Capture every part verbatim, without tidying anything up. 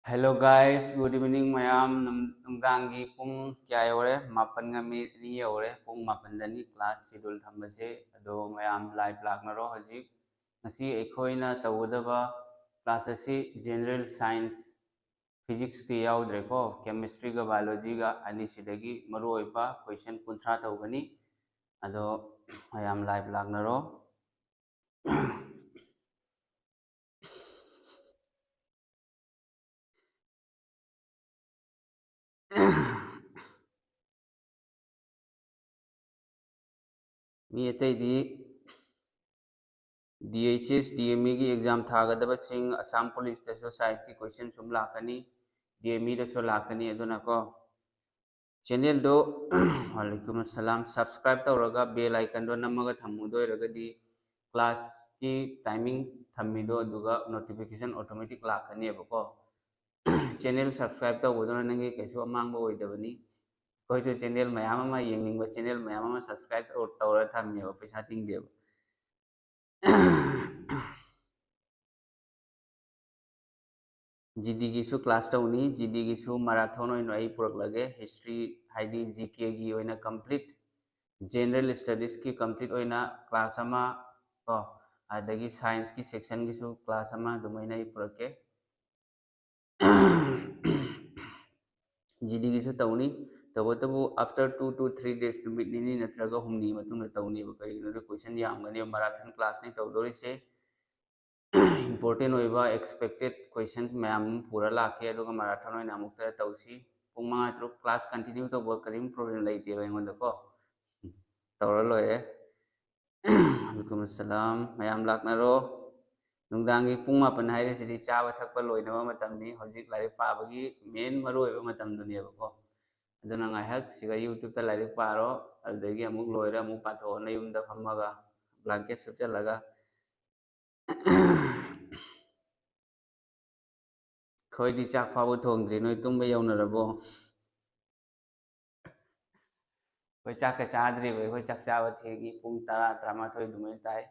Hello guys, good evening ꯃꯌꯥꯝ꯫ ꯅꯨꯡ-, ꯅꯨꯡꯗꯥꯡꯒꯤ ꯄꯨꯡ ꯀꯌꯥ ꯌꯧꯔꯦ? ꯃꯥꯄꯟꯒ ꯃꯤꯅꯤꯠ ꯑꯅꯤ ꯌꯧꯔꯦ꯫ ꯄꯨꯡ ꯃꯥꯄꯟꯗꯅꯤ class schedule ꯊꯝꯕꯁꯦ꯫ ꯑꯗꯣ ꯃꯌꯥꯝ live ꯂꯥꯛꯅꯔꯣ꯫ ꯍꯧꯖꯤꯛ ꯉꯁꯤ ꯑꯩꯈꯣꯏꯅ ꯇꯧꯒꯗꯕ class ꯑꯁꯤ general science, physicsꯇꯤ ꯌꯥꯎꯗ꯭ꯔꯦꯀꯣ, chemistryꯒ biologyꯒ ꯑꯅꯤꯁꯤꯗꯒꯤ ꯃꯔꯨꯑꯣꯏꯕ question ꯀꯨꯟꯊ꯭ꯔꯥ ꯇꯧꯒꯅꯤ꯫ ꯑꯗꯣ ꯃꯌꯥꯝ live ꯂꯥꯛꯅꯔꯣ꯫ ꯃꯤ ꯑꯇꯩꯗꯤ D H S, D M Eꯒꯤ exam ꯊꯥꯒꯗꯕꯁꯤꯡ, Assam Policeꯇꯁꯨ scienceꯀꯤ question ꯁꯨꯝ ꯂꯥꯛꯀꯅꯤ, D M Eꯗꯁꯨ ꯂꯥꯛꯀꯅꯤ꯫ ꯑꯗꯨꯅꯀꯣ, channelꯗꯣ, ꯋꯥꯂꯩꯀꯨꯝ ꯑꯁꯂꯥꯝ, subscribe ꯇꯧꯔꯒ bell iconꯗꯣ ꯅꯝꯃꯒ ꯊꯝꯃꯨꯗꯣꯏꯔꯒꯗꯤ classꯀꯤ timing ꯊꯝꯃꯤꯗꯣ ꯑꯗꯨꯒ notification automatic ꯂꯥꯛꯀꯅꯦꯕꯀꯣ꯫ Channel subscribe ꯇꯧꯕꯗꯨꯅ ꯅꯪꯒꯤ ꯀꯩꯁꯨ ꯑꯃꯥꯡꯕ ꯑꯣꯏꯗꯕꯅꯤ꯫ ꯑꯩꯈꯣꯏꯁꯨ channel ꯃꯌꯥꯝ ꯑꯃ ꯌꯦꯡꯅꯤꯡꯕ channel ꯃꯌꯥꯝ ꯑꯃ subscribe ꯇꯧ-, ꯇꯧꯔ ꯊꯝꯃꯦꯕ, ꯄꯩꯁꯥ ꯇꯤꯡꯗꯦꯕ꯫ GDꯒꯤꯁꯨ class ꯇꯧꯅꯤ꯫ GDꯒꯤꯁꯨ marathon ꯑꯣꯏꯅ ꯑꯩ ꯄꯨꯔꯛꯂꯒꯦ꯫ History ꯍꯥꯏꯗꯤ GKꯒꯤ ꯑꯣꯏꯅ complete, general studiesꯀꯤ complete ꯑꯣꯏꯅ class ꯑꯃ ꯀꯣ, ꯑꯗꯒꯤ scienceꯀꯤ sectionꯒꯤꯁꯨ class ꯑꯃ ꯑꯗꯨꯃꯥꯏꯅ ꯑꯩ ꯄꯨꯔꯛꯀꯦ꯫ GDꯒꯤꯁꯨ ꯇꯧꯅꯤ꯫ ꯇꯧꯕꯇꯕꯨ after two to three days, ꯅꯨꯃꯤꯠ ꯅꯤꯅꯤ ꯅꯠꯇ꯭ꯔꯒ ꯍꯨꯝꯅꯤ ꯃꯇꯨꯡꯗ ꯇꯧꯅꯤꯕ꯫ ꯀꯔꯤꯒꯤꯅꯣꯗ question ꯌꯥꯝꯒꯅꯦꯕ, marathon classꯅꯤ ꯇꯧꯗꯣꯔꯤꯁꯦ꯫ Important ꯑꯣꯏꯕ expected questions ꯃꯌꯥꯝ ꯑꯃ ꯄꯨꯔ ꯂꯥꯛꯀꯦ, ꯑꯗꯨꯒ marathon ꯑꯣꯏꯅ ꯑꯃꯨꯛꯇ ꯇꯧꯁꯤ꯫ ꯄꯨꯡ ꯃꯉꯥ ꯇꯔꯨꯛ class continue ꯇꯧꯕ ꯀꯔꯤꯝ problem ꯂꯩꯇꯦꯕ ꯑꯩꯉꯣꯟꯗꯀꯣ꯫ ꯇꯧꯔ ꯂꯣꯏꯔꯦ꯫ ꯋꯥꯂꯩꯀꯨꯝ ꯑꯁꯂꯥꯝ꯫ ꯃꯌꯥꯝ ꯂꯥꯛꯅꯔꯣ꯫ ꯅꯨꯡꯗꯥꯡꯒꯤ ꯄꯨꯡ ꯃꯥꯄꯟ ꯍꯥꯏꯔꯤꯁꯤꯗꯤ ꯆꯥꯕ ꯊꯛꯄ ꯂꯣꯏꯅꯕ ꯃꯇꯝꯅꯤ꯫ ꯍꯧꯖꯤꯛ ꯂꯥꯏꯔꯤꯛ ꯄꯥꯕꯒꯤ main ꯃꯔꯨꯑꯣꯏꯕ ꯃꯇꯝꯗꯨꯅꯦꯕꯀꯣ꯫ ꯑꯗꯨꯅ ꯉꯥꯏꯍꯥꯛ ꯁꯤꯒ YouTubeꯇ ꯂꯥꯏꯔꯤꯛ ꯄꯥꯔꯣ, ꯑꯗꯨꯗꯒꯤ ꯑꯃꯨꯛ ꯂꯣꯏꯔ ꯑꯃꯨꯛ ꯄꯥꯊꯣꯛꯑꯣ ꯅꯌꯨꯝꯗ ꯐꯝꯃꯒ, blanket ꯁꯨꯞꯆꯜꯂꯒ꯫ ꯑꯩꯈꯣꯏꯗꯤ ꯆꯥꯛ ꯐꯥꯎꯕ ꯊꯣꯡꯗ꯭ꯔꯤ, ꯅꯣꯏ ꯇꯨꯝꯕ ꯌꯧꯅꯔꯕꯣ? ꯑꯩꯈꯣꯏ ꯆꯥꯛꯀ ꯆꯥꯗ꯭ꯔꯤꯕ, ꯑꯩꯈꯣꯏ ꯆꯥꯛ ꯆꯥꯕ ꯊꯦꯡꯉꯤ, ꯄꯨꯡ ꯇꯔꯥ, ꯇꯔꯥꯃꯥꯊꯣꯏ ꯑꯗꯨꯃꯥꯏꯅ ꯇꯥꯏ꯫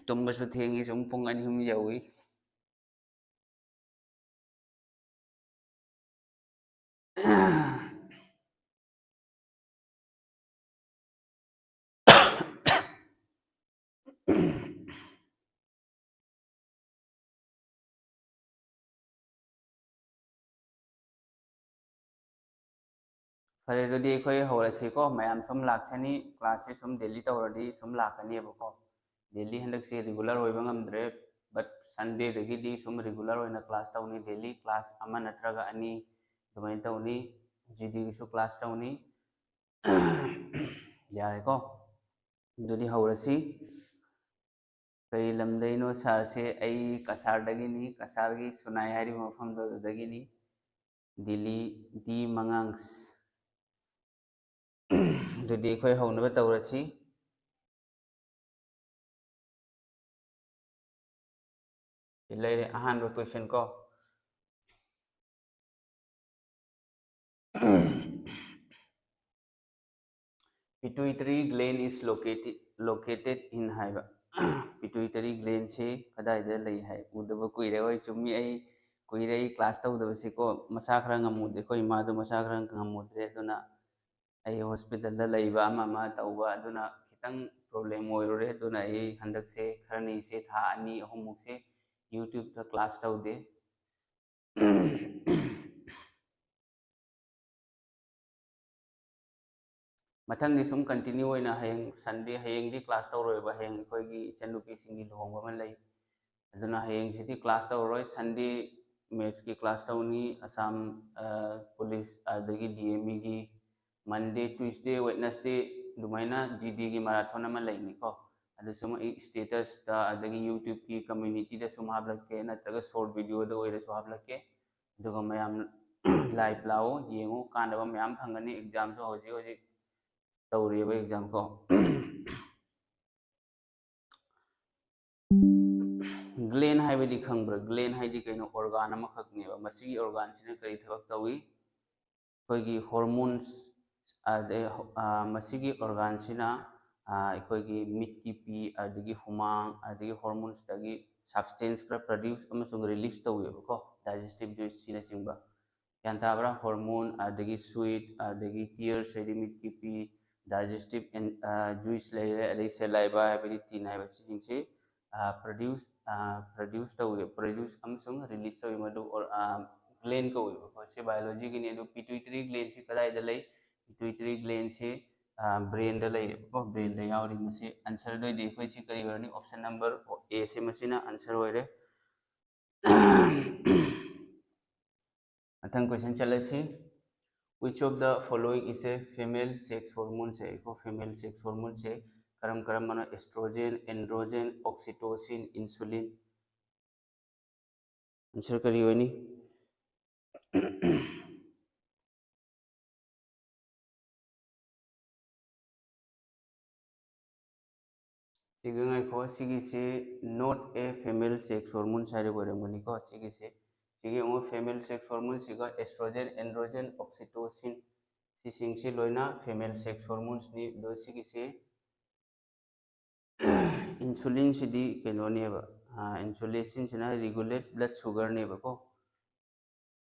ꯇꯨꯝꯕꯁꯨ ꯊꯦꯡꯉꯤ, ꯁꯨꯝ ꯄꯨꯡ ꯑꯅꯤ ꯑꯍꯨꯝ ꯌꯧꯏ꯫ ꯐꯔꯦ, ꯑꯗꯨꯗꯤ ꯑꯩꯈꯣꯏ ꯍꯧꯔꯁꯤꯀꯣ꯫ ꯃꯌꯥꯝ ꯁꯨꯝ ꯂꯥꯛꯁꯅꯤ, ꯀ꯭ꯂꯥꯁꯁꯦ ꯁꯨꯝ ꯗꯦꯂꯤ ꯇꯧꯔꯗꯤ ꯁꯨꯝ ꯂꯥꯛꯀꯅꯦꯕꯀꯣ꯫ ꯗꯦꯂꯤ ꯍꯟꯗꯛꯁꯦ ꯔꯤꯒꯨꯂꯔ ꯑꯣꯏꯕ ꯉꯝꯗ꯭ꯔꯦ, ꯕꯠ ꯁꯟꯗꯦꯗꯒꯤꯗꯤ ꯁꯨꯝ ꯔꯤꯒꯨꯂꯔ ꯑꯣꯏꯅ ꯀ꯭ꯂꯥꯁ ꯇꯧꯅꯤ꯫ ꯗꯦꯂꯤ ꯀ꯭ꯂꯥꯁ ꯑꯃ ꯅꯠꯇ꯭ꯔꯒ ꯑꯅꯤ ꯑꯗꯨꯃꯥꯏꯅ ꯇꯧꯅꯤ꯫ ꯖꯤꯗꯤꯒꯤꯁꯨ ꯀ꯭ꯂꯥꯁ ꯇꯧꯅꯤ꯫ ꯌꯥꯔꯦꯀꯣ, ꯑꯗꯨꯗꯤ ꯍꯧꯔꯁꯤ꯫ ꯀꯔꯤ ꯂꯝꯗꯩꯅꯣ ꯁꯥꯔꯁꯦ? ꯑꯩ ꯀꯁꯥꯔꯗꯒꯤꯅꯤ, ꯀꯁꯥꯔꯒꯤ ꯁꯨꯅꯥꯏ ꯍꯥꯏꯔꯤꯕ ꯃꯐꯝꯗꯣ ꯑꯗꯨꯗꯒꯤꯅꯤ꯫ ꯗꯤꯜꯂꯤ ꯗꯤ ꯃꯉꯥꯡꯁ꯫ ꯑꯗꯨꯗꯤ ꯑꯩꯈꯣꯏ ꯍꯧꯅꯕ ꯇꯧꯔꯁꯤ꯫ ꯁꯤ ꯂꯩꯔꯦ ꯑꯍꯥꯟꯕ ꯀꯣꯏꯁꯟ ꯀꯣ꯫ Pituitary gland is located, located in ꯍꯥꯏꯕ꯫ Pituitary glandꯁꯤ ꯀꯗꯥꯏꯗ ꯂꯩ ꯍꯥꯏ? ꯎꯗꯕ ꯀꯨꯏꯔꯦ꯫ ꯍꯣꯏ, ꯆꯨꯝꯃꯤ, ꯑꯩ ꯀꯨꯏꯔꯦ ꯑꯩ ꯀ꯭ꯂꯥꯁ ꯇꯧꯗꯕꯁꯤꯀꯣ꯫ ꯃꯁꯥ ꯈꯔ ꯉꯝꯃꯨꯗꯦ, ꯑꯩꯈꯣꯏ ꯏꯃꯥꯗꯣ ꯃꯁꯥ ꯈꯔ ꯉꯝꯃꯨꯗ꯭ꯔꯦ, ꯑꯗꯨꯅ ꯑꯩ ꯍꯣꯁꯄꯤꯇꯥꯜꯗ ꯂꯩꯕ ꯑꯃ ꯑꯃ ꯇꯧꯕ, ꯑꯗꯨꯅ ꯈꯤꯇꯪ ꯄ꯭ꯔꯣꯕ꯭ꯂꯦꯝ ꯑꯣꯏꯔꯨꯔꯦ꯫ ꯑꯗꯨꯅ ꯑꯩ ꯍꯟꯗꯛꯁꯦ ꯈꯔꯅꯤꯁꯦ, ꯊꯥ ꯑꯅꯤ ꯑꯍꯨꯝꯃꯨꯛꯁꯦ ꯌꯨꯇ꯭ꯌꯨꯕꯇ ꯀ꯭ꯂꯥꯁ ꯇꯧꯗꯦ꯫ ꯃꯊꯪꯗꯤ ꯁꯨꯝ ꯀꯟꯇꯤꯅ꯭ꯌꯨ ꯑꯣꯏꯅ ꯍꯌꯦꯡ ꯁꯟꯗꯦ, ꯍꯌꯦꯡꯗꯤ ꯀ꯭ꯂꯥꯁ ꯇꯧꯔꯣꯏꯕ, ꯍꯌꯦꯡ ꯑꯩꯈꯣꯏꯒꯤ ꯏꯆꯟꯅꯨꯄꯤꯁꯤꯡꯒꯤ ꯂꯨꯍꯣꯡꯕ ꯑꯃ ꯂꯩ꯫ ꯑꯗꯨꯅ ꯍꯌꯦꯡꯁꯤꯗꯤ ꯀ꯭ꯂꯥꯁ ꯇꯧꯔꯔꯣꯏ꯫ ꯁꯟꯗꯦ ꯃꯦꯠꯁꯀꯤ ꯀ꯭ꯂꯥꯁ ꯇꯧꯅꯤ, ꯑꯁꯥꯝ, ꯑ, ꯄꯨꯂꯤꯁ, ꯑꯗꯒꯤ ꯗꯤ ꯑꯦꯝ ꯏꯒꯤ꯫ ꯃꯟꯗꯦ, ꯇ꯭ꯌꯨꯁꯗꯦ, ꯋꯦꯠꯅꯁꯗꯦ ꯑꯗꯨꯃꯥꯏꯅ ꯖꯤꯗꯤꯒꯤ ꯃꯔꯥꯊꯣꯟ ꯑꯃ ꯂꯩꯅꯤꯀꯣ꯫ ꯑꯗꯨ ꯁꯨꯝ ꯑꯩ ꯁ꯭ꯇꯦꯇꯁꯇ ꯑꯗꯒꯤ ꯌꯨꯇ꯭ꯌꯨꯕꯀꯤ ꯀꯝꯃ꯭ꯌꯨꯅꯤꯇꯤꯗ ꯁꯨꯝ ꯍꯥꯞꯂꯛꯀꯦ, ꯅꯠꯇ꯭ꯔꯒ ꯁꯣꯔꯠ ꯚꯤꯗꯤꯑꯣꯗ ꯑꯣꯏꯔꯁꯨ ꯍꯥꯞꯂꯛꯀꯦ꯫ ꯑꯗꯨꯒ ꯃꯌꯥꯝ ꯂꯥꯏꯚ ꯂꯥꯛꯑꯣ, ꯌꯦꯡꯉꯨ, ꯀꯥꯟꯅꯕ ꯃꯌꯥꯝ ꯐꯪꯒꯅꯤ꯫ ꯑꯦꯛꯖꯥꯝꯁꯨ ꯍꯧꯖꯤꯛ ꯍꯧꯖꯤꯛ ꯇꯧꯔꯤꯕ ꯑꯦꯛꯖꯥꯝ ꯀꯣ꯫ ꯒ꯭ꯂꯦꯟ ꯍꯥꯏꯕꯗꯤ ꯈꯪꯕ꯭ꯔꯥ? ꯒ꯭ꯂꯦꯟ ꯍꯥꯏꯗꯤ ꯀꯩꯅꯣ? ꯑꯣꯔꯒꯥꯟ ꯑꯃꯈꯛꯅꯦꯕ꯫ ꯃꯁꯤꯒꯤ ꯑꯣꯔꯒꯥꯟꯁꯤꯅ ꯀꯔꯤ ꯊꯕꯛ ꯇꯧꯏ? ꯑꯩꯈꯣꯏꯒꯤ ꯍꯣꯔꯃꯣꯟꯁ, ꯑꯗꯩ, ꯑ, ꯃꯁꯤꯒꯤ ꯑꯣꯔꯒꯥꯟꯁꯤꯅ, ꯑ, ꯑꯩꯈꯣꯏꯒꯤ ꯃꯤꯠꯀꯤ ꯄꯤ, ꯑꯗꯒꯤ ꯍꯨꯃꯥꯡ, ꯑꯗꯒꯤ ꯍꯣꯔꯃꯣꯟꯁꯇꯒꯤ ꯁꯕꯁꯇꯦꯟꯁ ꯈꯔ ꯄ꯭ꯔꯗ꯭ꯌꯨꯁ ꯑꯃꯁꯨꯡ ꯔꯤꯂꯤꯁ ꯇꯧꯋꯦꯕꯀꯣ, ꯗꯥꯏꯖꯦꯁꯇꯤꯚ ꯖꯨꯏꯁ ꯁꯤꯅꯆꯤꯡꯕ꯫ ꯒ꯭ꯌꯥꯟ ꯇꯥꯕ꯭ꯔꯥ? ꯍꯣꯔꯃꯣꯟ, ꯑꯗꯒꯤ ꯁ꯭ꯋꯤꯠ, ꯑꯗꯒꯤ ꯇꯤꯌꯔꯁ ꯍꯥꯏꯗꯤ ꯃꯤꯠꯀꯤ ꯄꯤ, ꯗꯥꯏꯖꯦꯁꯇꯤꯞ ꯖꯨꯏꯁ ꯂꯩꯔꯦ, ꯑꯗꯩ ꯁꯦꯂꯥꯏꯕꯥ ꯍꯥꯏꯕꯗꯤ ꯇꯤꯟ ꯍꯥꯏꯕ, ꯁꯤꯁꯤꯡꯁꯤ ꯄ꯭ꯔꯗ꯭ꯌꯨꯁ ꯄ꯭ꯔꯗ꯭ꯌꯨꯁ ꯇꯧꯋꯤ, ꯄ꯭ꯔꯗ꯭ꯌꯨꯁ ꯑꯃꯁꯨꯡ ꯔꯤꯂꯤꯁ ꯇꯧꯋꯤ, ꯃꯗꯨ ꯒ꯭ꯂꯦꯟ ꯀꯧꯋꯦꯕꯀꯣ꯫ ꯁꯤ ꯕꯥꯏꯑꯣꯂꯣꯖꯤꯒꯤꯅꯤ꯫ ꯑꯗꯨ ꯄꯤꯇ꯭ꯌꯨꯇꯔꯤ ꯒ꯭ꯂꯦꯟꯁꯤ ꯀꯗꯥꯏꯗ ꯂꯩ? ꯄꯤꯇ꯭ꯌꯨꯇꯔꯤ ꯒ꯭ꯂꯦꯟꯁꯤ ꯕ꯭ꯔꯦꯟꯗ ꯂꯩꯌꯦꯕꯀꯣ, ꯕ꯭ꯔꯦꯟꯗ ꯌꯥꯎꯔꯤ꯫ ꯃꯁꯤ ꯑꯟꯁꯔꯗ ꯑꯣꯏꯗꯤ ꯑꯩꯈꯣꯏ ꯁꯤ ꯀꯔꯤ ꯑꯣꯏꯔꯅꯤ? ꯑꯣꯞꯁꯟ ꯅꯝꯕꯔ ꯑꯦꯁꯤ ꯃꯁꯤꯅ ꯑꯟꯁꯔ ꯑꯣꯏꯔꯦ꯫ ꯃꯊꯪ ꯀꯣꯏꯁꯟ ꯆꯠꯂꯁꯤ꯫ Which of the following is a female sex hormone ꯁꯦ ꯑꯩꯈꯣꯏ female sex hormone ꯁꯦ ꯀꯔꯝ ꯀꯔꯝꯕꯅꯣ? ꯑꯦꯁꯇ꯭ꯔꯣꯖꯦꯟ, ꯑꯦꯟꯗ꯭ꯔꯣꯖꯦꯟ, ꯑꯣꯛꯁꯤꯇꯣꯁꯤꯟ, ꯏꯟꯁꯨꯂꯤꯟ꯫ ꯑꯟꯁꯔ ꯀꯔꯤ ꯑꯣꯏꯅꯤ? ꯁꯤꯒ ꯉꯥꯏꯈꯣ, ꯁꯤꯒꯤꯁꯤ not a female sex hormone ꯍꯥꯏꯔꯒ ꯑꯣꯏꯔꯝꯒꯅꯤꯀꯣ꯫ ꯁꯤꯒꯤꯁꯤ, ꯁꯤꯒꯤ ꯑꯃꯨꯛ female sex hormone ꯁꯤꯒ ꯑꯦꯁꯇ꯭ꯔꯣꯖꯦꯟ, ꯑꯦꯟꯗ꯭ꯔꯣꯖꯦꯟ, ꯑꯣꯛꯁꯤꯇꯣꯁꯤꯟ, ꯁꯤꯁꯤꯡꯁꯤ ꯂꯣꯏꯅ female sex hormones ꯅꯤ꯫ ꯑꯗꯣ ꯁꯤꯒꯤꯁꯤ ꯏꯟꯁꯨꯂꯤꯟꯁꯤꯗꯤ ꯀꯩꯅꯣꯅꯦꯕ, ꯏꯟꯁꯨꯂꯤꯟꯁꯤꯅ regulate blood sugar ꯅꯦꯕꯀꯣ꯫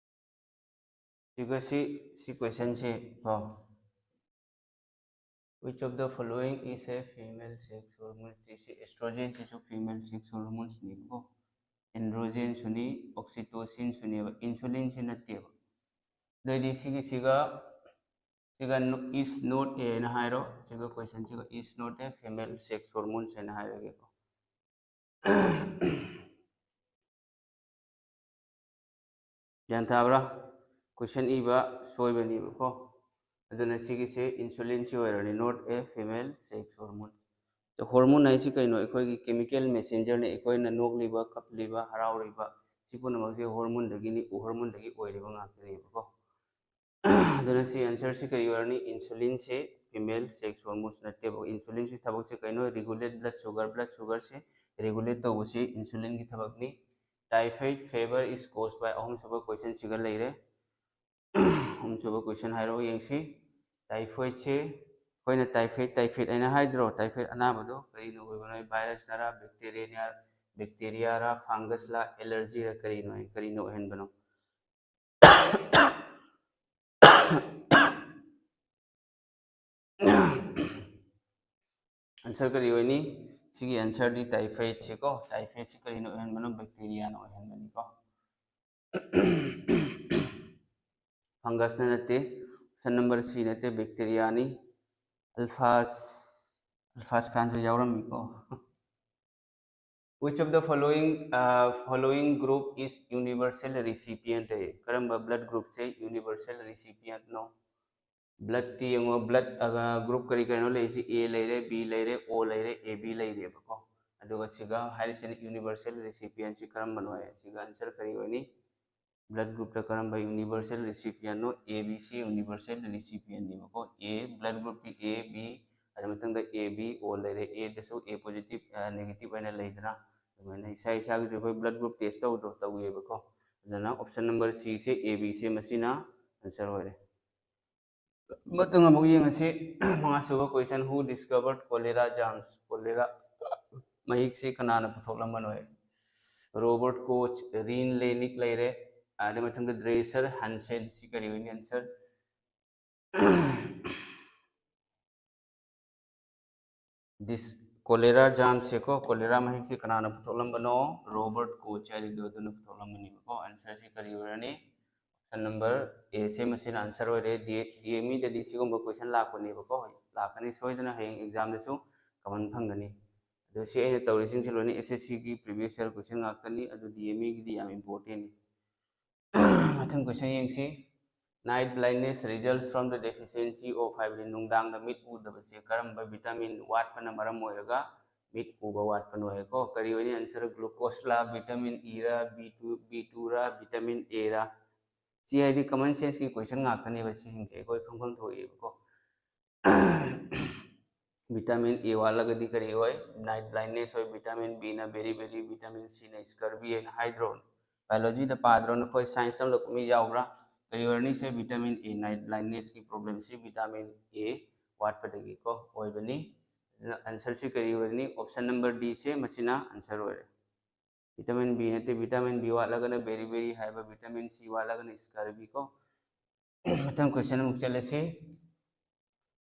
ꯁꯤꯒ ꯁꯤ, ꯁꯤ ꯀꯣꯏꯁꯟꯁꯦ ꯀꯣ, which of the following is a female sex hormone? ꯁꯤ ꯑꯦꯁꯇ꯭ꯔꯣꯖꯦꯟꯁꯤꯁꯨ female sex hormones ꯅꯦꯕꯀꯣ, ꯑꯦꯟꯗ꯭ꯔꯣꯖꯦꯟꯁꯨꯅꯤ, ꯑꯣꯛꯁꯤꯇꯣꯁꯤꯟꯁꯨꯅꯦꯕ, ꯏꯟꯁꯨꯂꯤꯟꯁꯤ ꯅꯠꯇꯦꯕ꯫ ꯑꯗꯨꯑꯣꯏꯗꯤ ꯁꯤꯒꯤꯁꯤꯒ ꯁꯤꯒ is not a ꯍꯥꯏꯅ ꯍꯥꯏꯔꯣ, ꯁꯤꯒ ꯀꯣꯏꯁꯟꯁꯤꯒ is not a female sex hormones ꯍꯥꯏꯅ ꯍꯥꯏꯔꯒꯦꯀꯣ꯫ ꯒ꯭ꯌꯥꯟ ꯇꯥꯕ꯭ꯔꯥ? ꯀꯣꯏꯁꯟ ꯏꯕ ꯁꯣꯏꯕꯅꯦꯕꯀꯣ꯫ ꯑꯗꯨꯅ ꯁꯤꯒꯤꯁꯦ ꯏꯟꯁꯨꯂꯤꯟꯁꯤ ꯑꯣꯏꯔꯅꯤ, not a female sex hormone꯫ Hormone ꯍꯥꯏꯁꯤ ꯀꯩꯅꯣ? ꯑꯩꯈꯣꯏꯒꯤ ꯀꯦꯃꯤꯀꯦꯜ ꯃꯦꯁꯦꯟꯖꯔꯅꯤ꯫ ꯑꯩꯈꯣꯏꯅ ꯅꯣꯛꯂꯤꯕ, ꯀꯞꯂꯤꯕ, ꯍꯔꯥꯎꯔꯤꯕ, ꯁꯤ ꯄꯨꯝꯅꯃꯛꯁꯦ ꯍꯣꯔꯃꯣꯟꯗꯒꯤꯅꯤ, ꯍꯣꯔꯃꯣꯟꯗꯒꯤ ꯑꯣꯏꯔꯤꯕ ꯉꯥꯛꯇꯅꯦꯕꯀꯣ꯫ ꯑꯗꯨꯅ ꯁꯤ ꯑꯟꯁꯔꯁꯤ ꯀꯔꯤ ꯑꯣꯏꯔꯅꯤ? ꯏꯟꯁꯨꯂꯤꯟꯁꯤ female sex hormones ꯅꯠꯇꯦꯕ꯫ ꯏꯟꯁꯨꯂꯤꯟꯁꯤ ꯊꯕꯛꯁꯤ ꯀꯩꯅꯣ? Regulate blood sugar, blood sugarꯁꯤ regulate ꯇꯧꯕꯁꯤ ꯏꯟꯁꯨꯂꯤꯟꯒꯤ ꯊꯕꯛꯅꯤ꯫ Typhoid fever is caused by, ꯑꯍꯨꯝꯁꯨꯕ ꯀꯣꯏꯁꯟꯁꯤꯒ ꯂꯩꯔꯦ꯫ ꯑꯍꯨꯝꯁꯨꯕ ꯀꯣꯏꯁꯟ ꯍꯥꯏꯔꯛꯑꯣ ꯌꯦꯡꯁꯤ꯫ ꯇꯥꯏꯐꯣꯏꯗꯁꯦ ꯑꯩꯈꯣꯏꯅ ꯇꯥꯏꯐꯣꯏꯗ, ꯇꯥꯏꯐꯣꯏꯗ ꯍꯥꯏꯅ ꯍꯥꯏꯗ꯭ꯔꯣ? ꯇꯥꯏꯐꯣꯏꯗ ꯑꯅꯥꯕꯗꯣ ꯀꯔꯤꯅ ꯑꯣꯏꯕꯅꯣ? ꯚꯥꯏꯔꯁꯅꯔ, ꯕꯦꯛꯇꯦꯔꯤꯌꯥ, ꯕꯦꯛꯇꯦꯔꯤꯌꯥꯔ, ꯐꯪꯒꯁꯂ, ꯑꯦꯂꯔꯖꯤꯔ, ꯀꯔꯤꯅꯣ, ꯀꯔꯤꯅ ꯑꯣꯏꯍꯟꯕꯅꯣ? ꯑꯟꯁꯔ ꯀꯔꯤ ꯑꯣꯏꯅꯤ? ꯁꯤꯒꯤ ꯑꯟꯁꯔꯗꯤ ꯇꯥꯏꯐꯣꯏꯗꯁꯤꯀꯣ, ꯇꯥꯏꯐꯣꯏꯗꯁꯤ ꯀꯔꯤꯅ ꯑꯣꯏꯍꯟꯕꯅꯣ? ꯕꯦꯛꯇꯤꯔꯤꯌꯥꯅ ꯑꯣꯏꯍꯟꯕꯅꯤꯀꯣ꯫ ꯐꯪꯒꯁꯅ ꯅꯠꯇꯦ, ꯑꯣꯞꯁꯟ ꯅꯝꯕꯔ ꯁꯤ ꯅꯠꯇꯦ, ꯕꯦꯛꯇꯤꯔꯤꯌꯥꯅꯤ꯫ ꯑꯜꯐꯥꯁ, ꯑꯜꯐꯥꯁ ꯈꯥꯟꯁꯨ ꯌꯥꯎꯔꯝꯃꯤꯀꯣ꯫ Which of the following, uh, following group is universal recipient? ꯀꯔꯝꯕ ꯕ꯭ꯂꯠ ꯒ꯭ꯔꯨꯞꯁꯦ ꯌꯨꯅꯤꯚꯔꯁꯦꯜ ꯔꯤꯁꯤꯄꯤꯌꯟꯅꯣ? ꯕ꯭ꯂꯠꯇꯤ ꯌꯦꯡꯉꯣ, ꯕ꯭ꯂꯠ ꯒ꯭ꯔꯨꯞ ꯀꯔꯤ ꯀꯔꯤꯅꯣ ꯂꯩꯔꯤꯁꯤ? ꯑꯦ ꯂꯩꯔꯦ, ꯕꯤ ꯂꯩꯔꯦ, ꯑꯣ ꯂꯩꯔꯦ, ꯑꯦ ꯕꯤ ꯂꯩꯔꯦꯕꯀꯣ꯫ ꯑꯗꯨꯒ ꯁꯤꯒ ꯍꯥꯏꯔꯤꯁꯤꯅ ꯌꯨꯅꯤꯚꯔꯁꯦꯜ ꯔꯤꯁꯤꯄꯤꯌꯟꯁꯤ ꯀꯔꯝꯕꯅꯣ ꯍꯥꯏ, ꯁꯤꯒ ꯑꯟꯁꯔ ꯀꯔꯤ ꯑꯣꯏꯅꯤ? ꯕ꯭ꯂꯠ ꯒ꯭ꯔꯨꯞꯇ ꯀꯔꯝꯕ ꯌꯨꯅꯤꯚꯔꯁꯦꯜ ꯔꯤꯁꯤꯄꯤꯌꯟꯅꯣ? ꯑꯦ ꯕꯤ ꯁꯤ ꯌꯨꯅꯤꯚꯔꯁꯦꯜ ꯔꯤꯁꯤꯄꯤꯌꯟꯅꯦꯕꯀꯣ꯫ ꯑꯦ, ꯕ꯭ꯂꯠ ꯒ꯭ꯔꯨꯞꯀꯤ ꯑꯦ ꯕꯤ, ꯑꯗꯨ ꯃꯊꯪꯗ ꯑꯦ ꯕꯤ ꯑꯣ ꯂꯩꯔꯦ, ꯑꯦꯗꯁꯨ ꯑꯦ ꯄꯣꯖꯤꯇꯤꯚ, ꯅꯦꯒꯦꯇꯤꯚ ꯑꯣꯏꯅ ꯂꯩꯗꯅ, ꯑꯗꯨꯃꯥꯏꯅ ꯏꯁꯥ ꯏꯁꯥꯒꯤꯁꯨ ꯑꯩꯈꯣꯏ ꯕ꯭ꯂꯠ ꯒ꯭ꯔꯨꯞ ꯇꯦꯁ ꯇꯧꯗ꯭ꯔꯣ? ꯇꯧꯋꯦꯕꯀꯣ꯫ ꯑꯗꯨꯅ ꯑꯣꯞꯁꯟ ꯅꯝꯕꯔ ꯁꯤꯁꯦ, ꯑꯦ ꯕꯤ ꯁꯤ, ꯃꯁꯤꯅ ꯑꯟꯁꯔ ꯑꯣꯏꯔꯦ꯫ ꯃꯊꯪ ꯑꯃꯨꯛ ꯌꯦꯡꯉꯁꯤ꯫ ꯃꯉꯥꯁꯨꯕ question, who discovered cholera germs? Cholera ꯃꯍꯤꯛꯁꯤ ꯀꯅꯥꯅ ꯄꯨꯊꯣꯛꯂꯝꯕꯅꯣ? ꯔꯣꯕꯔꯠ ꯀꯣꯆ, ꯔꯤꯟ ꯂꯦꯅꯤꯛ ꯂꯩꯔꯦ, ꯑꯗꯩ ꯃꯊꯪꯗ ꯗ꯭ꯔꯦꯁꯔ ꯍꯟꯁꯦꯟ꯫ ꯁꯤ ꯀꯔꯤ ꯑꯣꯏꯅꯤ ꯑꯟꯁꯔ? ꯗꯤꯁ ꯀꯣꯂꯦꯔꯥ ꯖꯥꯝꯁꯦꯀꯣ, ꯀꯣꯂꯦꯔꯥ ꯃꯍꯤꯛꯁꯦ ꯀꯅꯥꯅ ꯄꯨꯊꯣꯛꯂꯝꯕꯅꯣ? ꯔꯣꯕꯔꯠ ꯀꯣꯆ ꯍꯥꯏꯔꯤꯗꯣ ꯑꯗꯨꯅ ꯄꯨꯊꯣꯛꯂꯝꯕꯅꯦꯕꯀꯣ꯫ ꯑꯟꯁꯔꯁꯤ ꯀꯔꯤ ꯑꯣꯏꯔꯅꯤ? ꯑꯣꯞꯁꯟ ꯅꯝꯕꯔ ꯑꯦꯁꯦ ꯃꯁꯤꯅ ꯑꯟꯁꯔ ꯑꯣꯏꯔꯦ꯫ ꯗꯤ ꯑꯦꯝ ꯏꯗꯗꯤ ꯁꯤꯒꯨꯝꯕ ꯀꯣꯏꯁꯟ ꯂꯥꯛꯄꯅꯦꯕꯀꯣ, ꯍꯣꯏ, ꯂꯥꯛꯀꯅꯤ ꯁꯣꯏꯗꯅ, ꯍꯌꯦꯡ ꯑꯦꯛꯖꯥꯝꯗꯁꯨ ꯀꯃꯟ ꯐꯪꯒꯅꯤ꯫ ꯑꯗꯣ ꯁꯤ ꯑꯩꯅ ꯇꯧꯔꯤꯁꯤꯡꯁꯦ ꯂꯣꯏꯅ ꯑꯦꯁ ꯑꯦꯁ ꯁꯤꯒꯤ previous year question ꯉꯥꯛꯇꯅꯤ, ꯑꯗꯨ ꯗꯤ ꯑꯦꯝ ꯏꯒꯤꯗꯤ ꯌꯥꯝ important ꯅꯤ꯫ ꯃꯊꯪ ꯀꯣꯏꯁꯟ ꯌꯦꯡꯁꯤ꯫ Night blindness results from the deficiency of ꯍꯥꯏꯕꯗꯤ ꯅꯨꯡꯗꯥꯡꯗ ꯃꯤꯠ ꯎꯗꯕꯁꯦ ꯀꯔꯝꯕ ꯚꯤꯇꯥꯃꯤꯟ ꯋꯥꯠꯄꯅ ꯃꯔꯝ ꯑꯣꯏꯔꯒ ꯃꯤꯠ ꯎꯕ ꯋꯥꯠꯄꯅꯣ ꯍꯥꯏꯀꯣ? ꯀꯔꯤ ꯑꯣꯏꯅꯤ ꯑꯟꯁꯔ? ꯒ꯭ꯂꯨꯀꯣꯁꯂꯥ, ꯚꯤꯇꯥꯃꯤꯟ ꯏꯔꯥ, ꯕꯤ ꯇꯨ, ꯕꯤ ꯇꯨꯔꯥ, ꯚꯤꯇꯥꯃꯤꯟ ꯑꯦꯔꯥ? ꯁꯤ ꯍꯥꯏꯗꯤ ꯀꯃꯟ ꯁꯦꯟꯁꯀꯤ ꯀꯣꯏꯁꯟ ꯉꯥꯛꯇꯅꯦꯕ, ꯁꯤꯁꯤꯡꯁꯦ ꯑꯩꯈꯣꯏ ꯈꯪꯐꯝ ꯊꯣꯛꯑꯦꯕꯀꯣ꯫ ꯚꯤꯇꯥꯃꯤꯟ ꯑꯦ ꯋꯥꯠꯂꯒꯗꯤ ꯀꯔꯤ ꯑꯣꯏ? ꯅꯥꯏꯠ ꯕ꯭ꯂꯥꯏꯟꯅꯦꯁ ꯑꯣꯏ꯫ ꯚꯤꯇꯥꯃꯤꯟ ꯕꯤꯅ ꯕꯦꯔꯤ ꯕꯦꯔꯤ, ꯚꯤꯇꯥꯃꯤꯟ ꯁꯤꯅ ꯁ꯭ꯀꯔꯕꯤ ꯍꯥꯏꯅ ꯍꯥꯏꯗ꯭ꯔꯣ? ꯕꯥꯏꯑꯣꯂꯣꯖꯤꯗ ꯄꯥꯗ꯭ꯔꯣ ꯅꯈꯣꯏ? ꯁꯥꯏꯟꯁ ꯇꯝꯂꯛꯄ ꯃꯤ ꯌꯥꯎꯕ꯭ꯔꯥ? ꯀꯔꯤ ꯑꯣꯏꯔꯅꯤ ꯁꯦ? ꯚꯤꯇꯥꯃꯤꯟ ꯑꯦ, ꯅꯥꯏꯠ ꯕ꯭ꯂꯥꯏꯟꯅꯦꯁꯀꯤ ꯄ꯭ꯔꯣꯕ꯭ꯂꯦꯝꯁꯤ ꯚꯤꯇꯥꯃꯤꯟ ꯑꯦ ꯋꯥꯠꯄꯗꯒꯤꯀꯣ ꯑꯣꯏꯕꯅꯤ꯫ ꯑꯗꯨꯅ ꯑꯟꯁꯔꯁꯤ ꯀꯔꯤ ꯑꯣꯏꯔꯅꯤ? ꯑꯣꯞꯁꯟ ꯅꯝꯕꯔ ꯗꯤ ꯁꯦ ꯃꯁꯤꯅ ꯑꯟꯁꯔ ꯑꯣꯏꯔꯦ꯫ ꯚꯤꯇꯥꯃꯤꯟ ꯕꯤ ꯅꯠꯇꯦ, ꯚꯤꯇꯥꯃꯤꯟ ꯕꯤ ꯋꯥꯠꯂꯒꯅ ꯕꯦꯔꯤ ꯕꯦꯔꯤ ꯍꯥꯏꯕ, ꯚꯤꯇꯥꯃꯤꯟ ꯁꯤ ꯋꯥꯠꯂꯒꯅ ꯁ꯭ꯀꯔꯕꯤ ꯀꯣ꯫ ꯃꯊꯪ ꯀꯣꯏꯁꯟ ꯑꯃꯨꯛ ꯆꯠꯂꯁꯤ꯫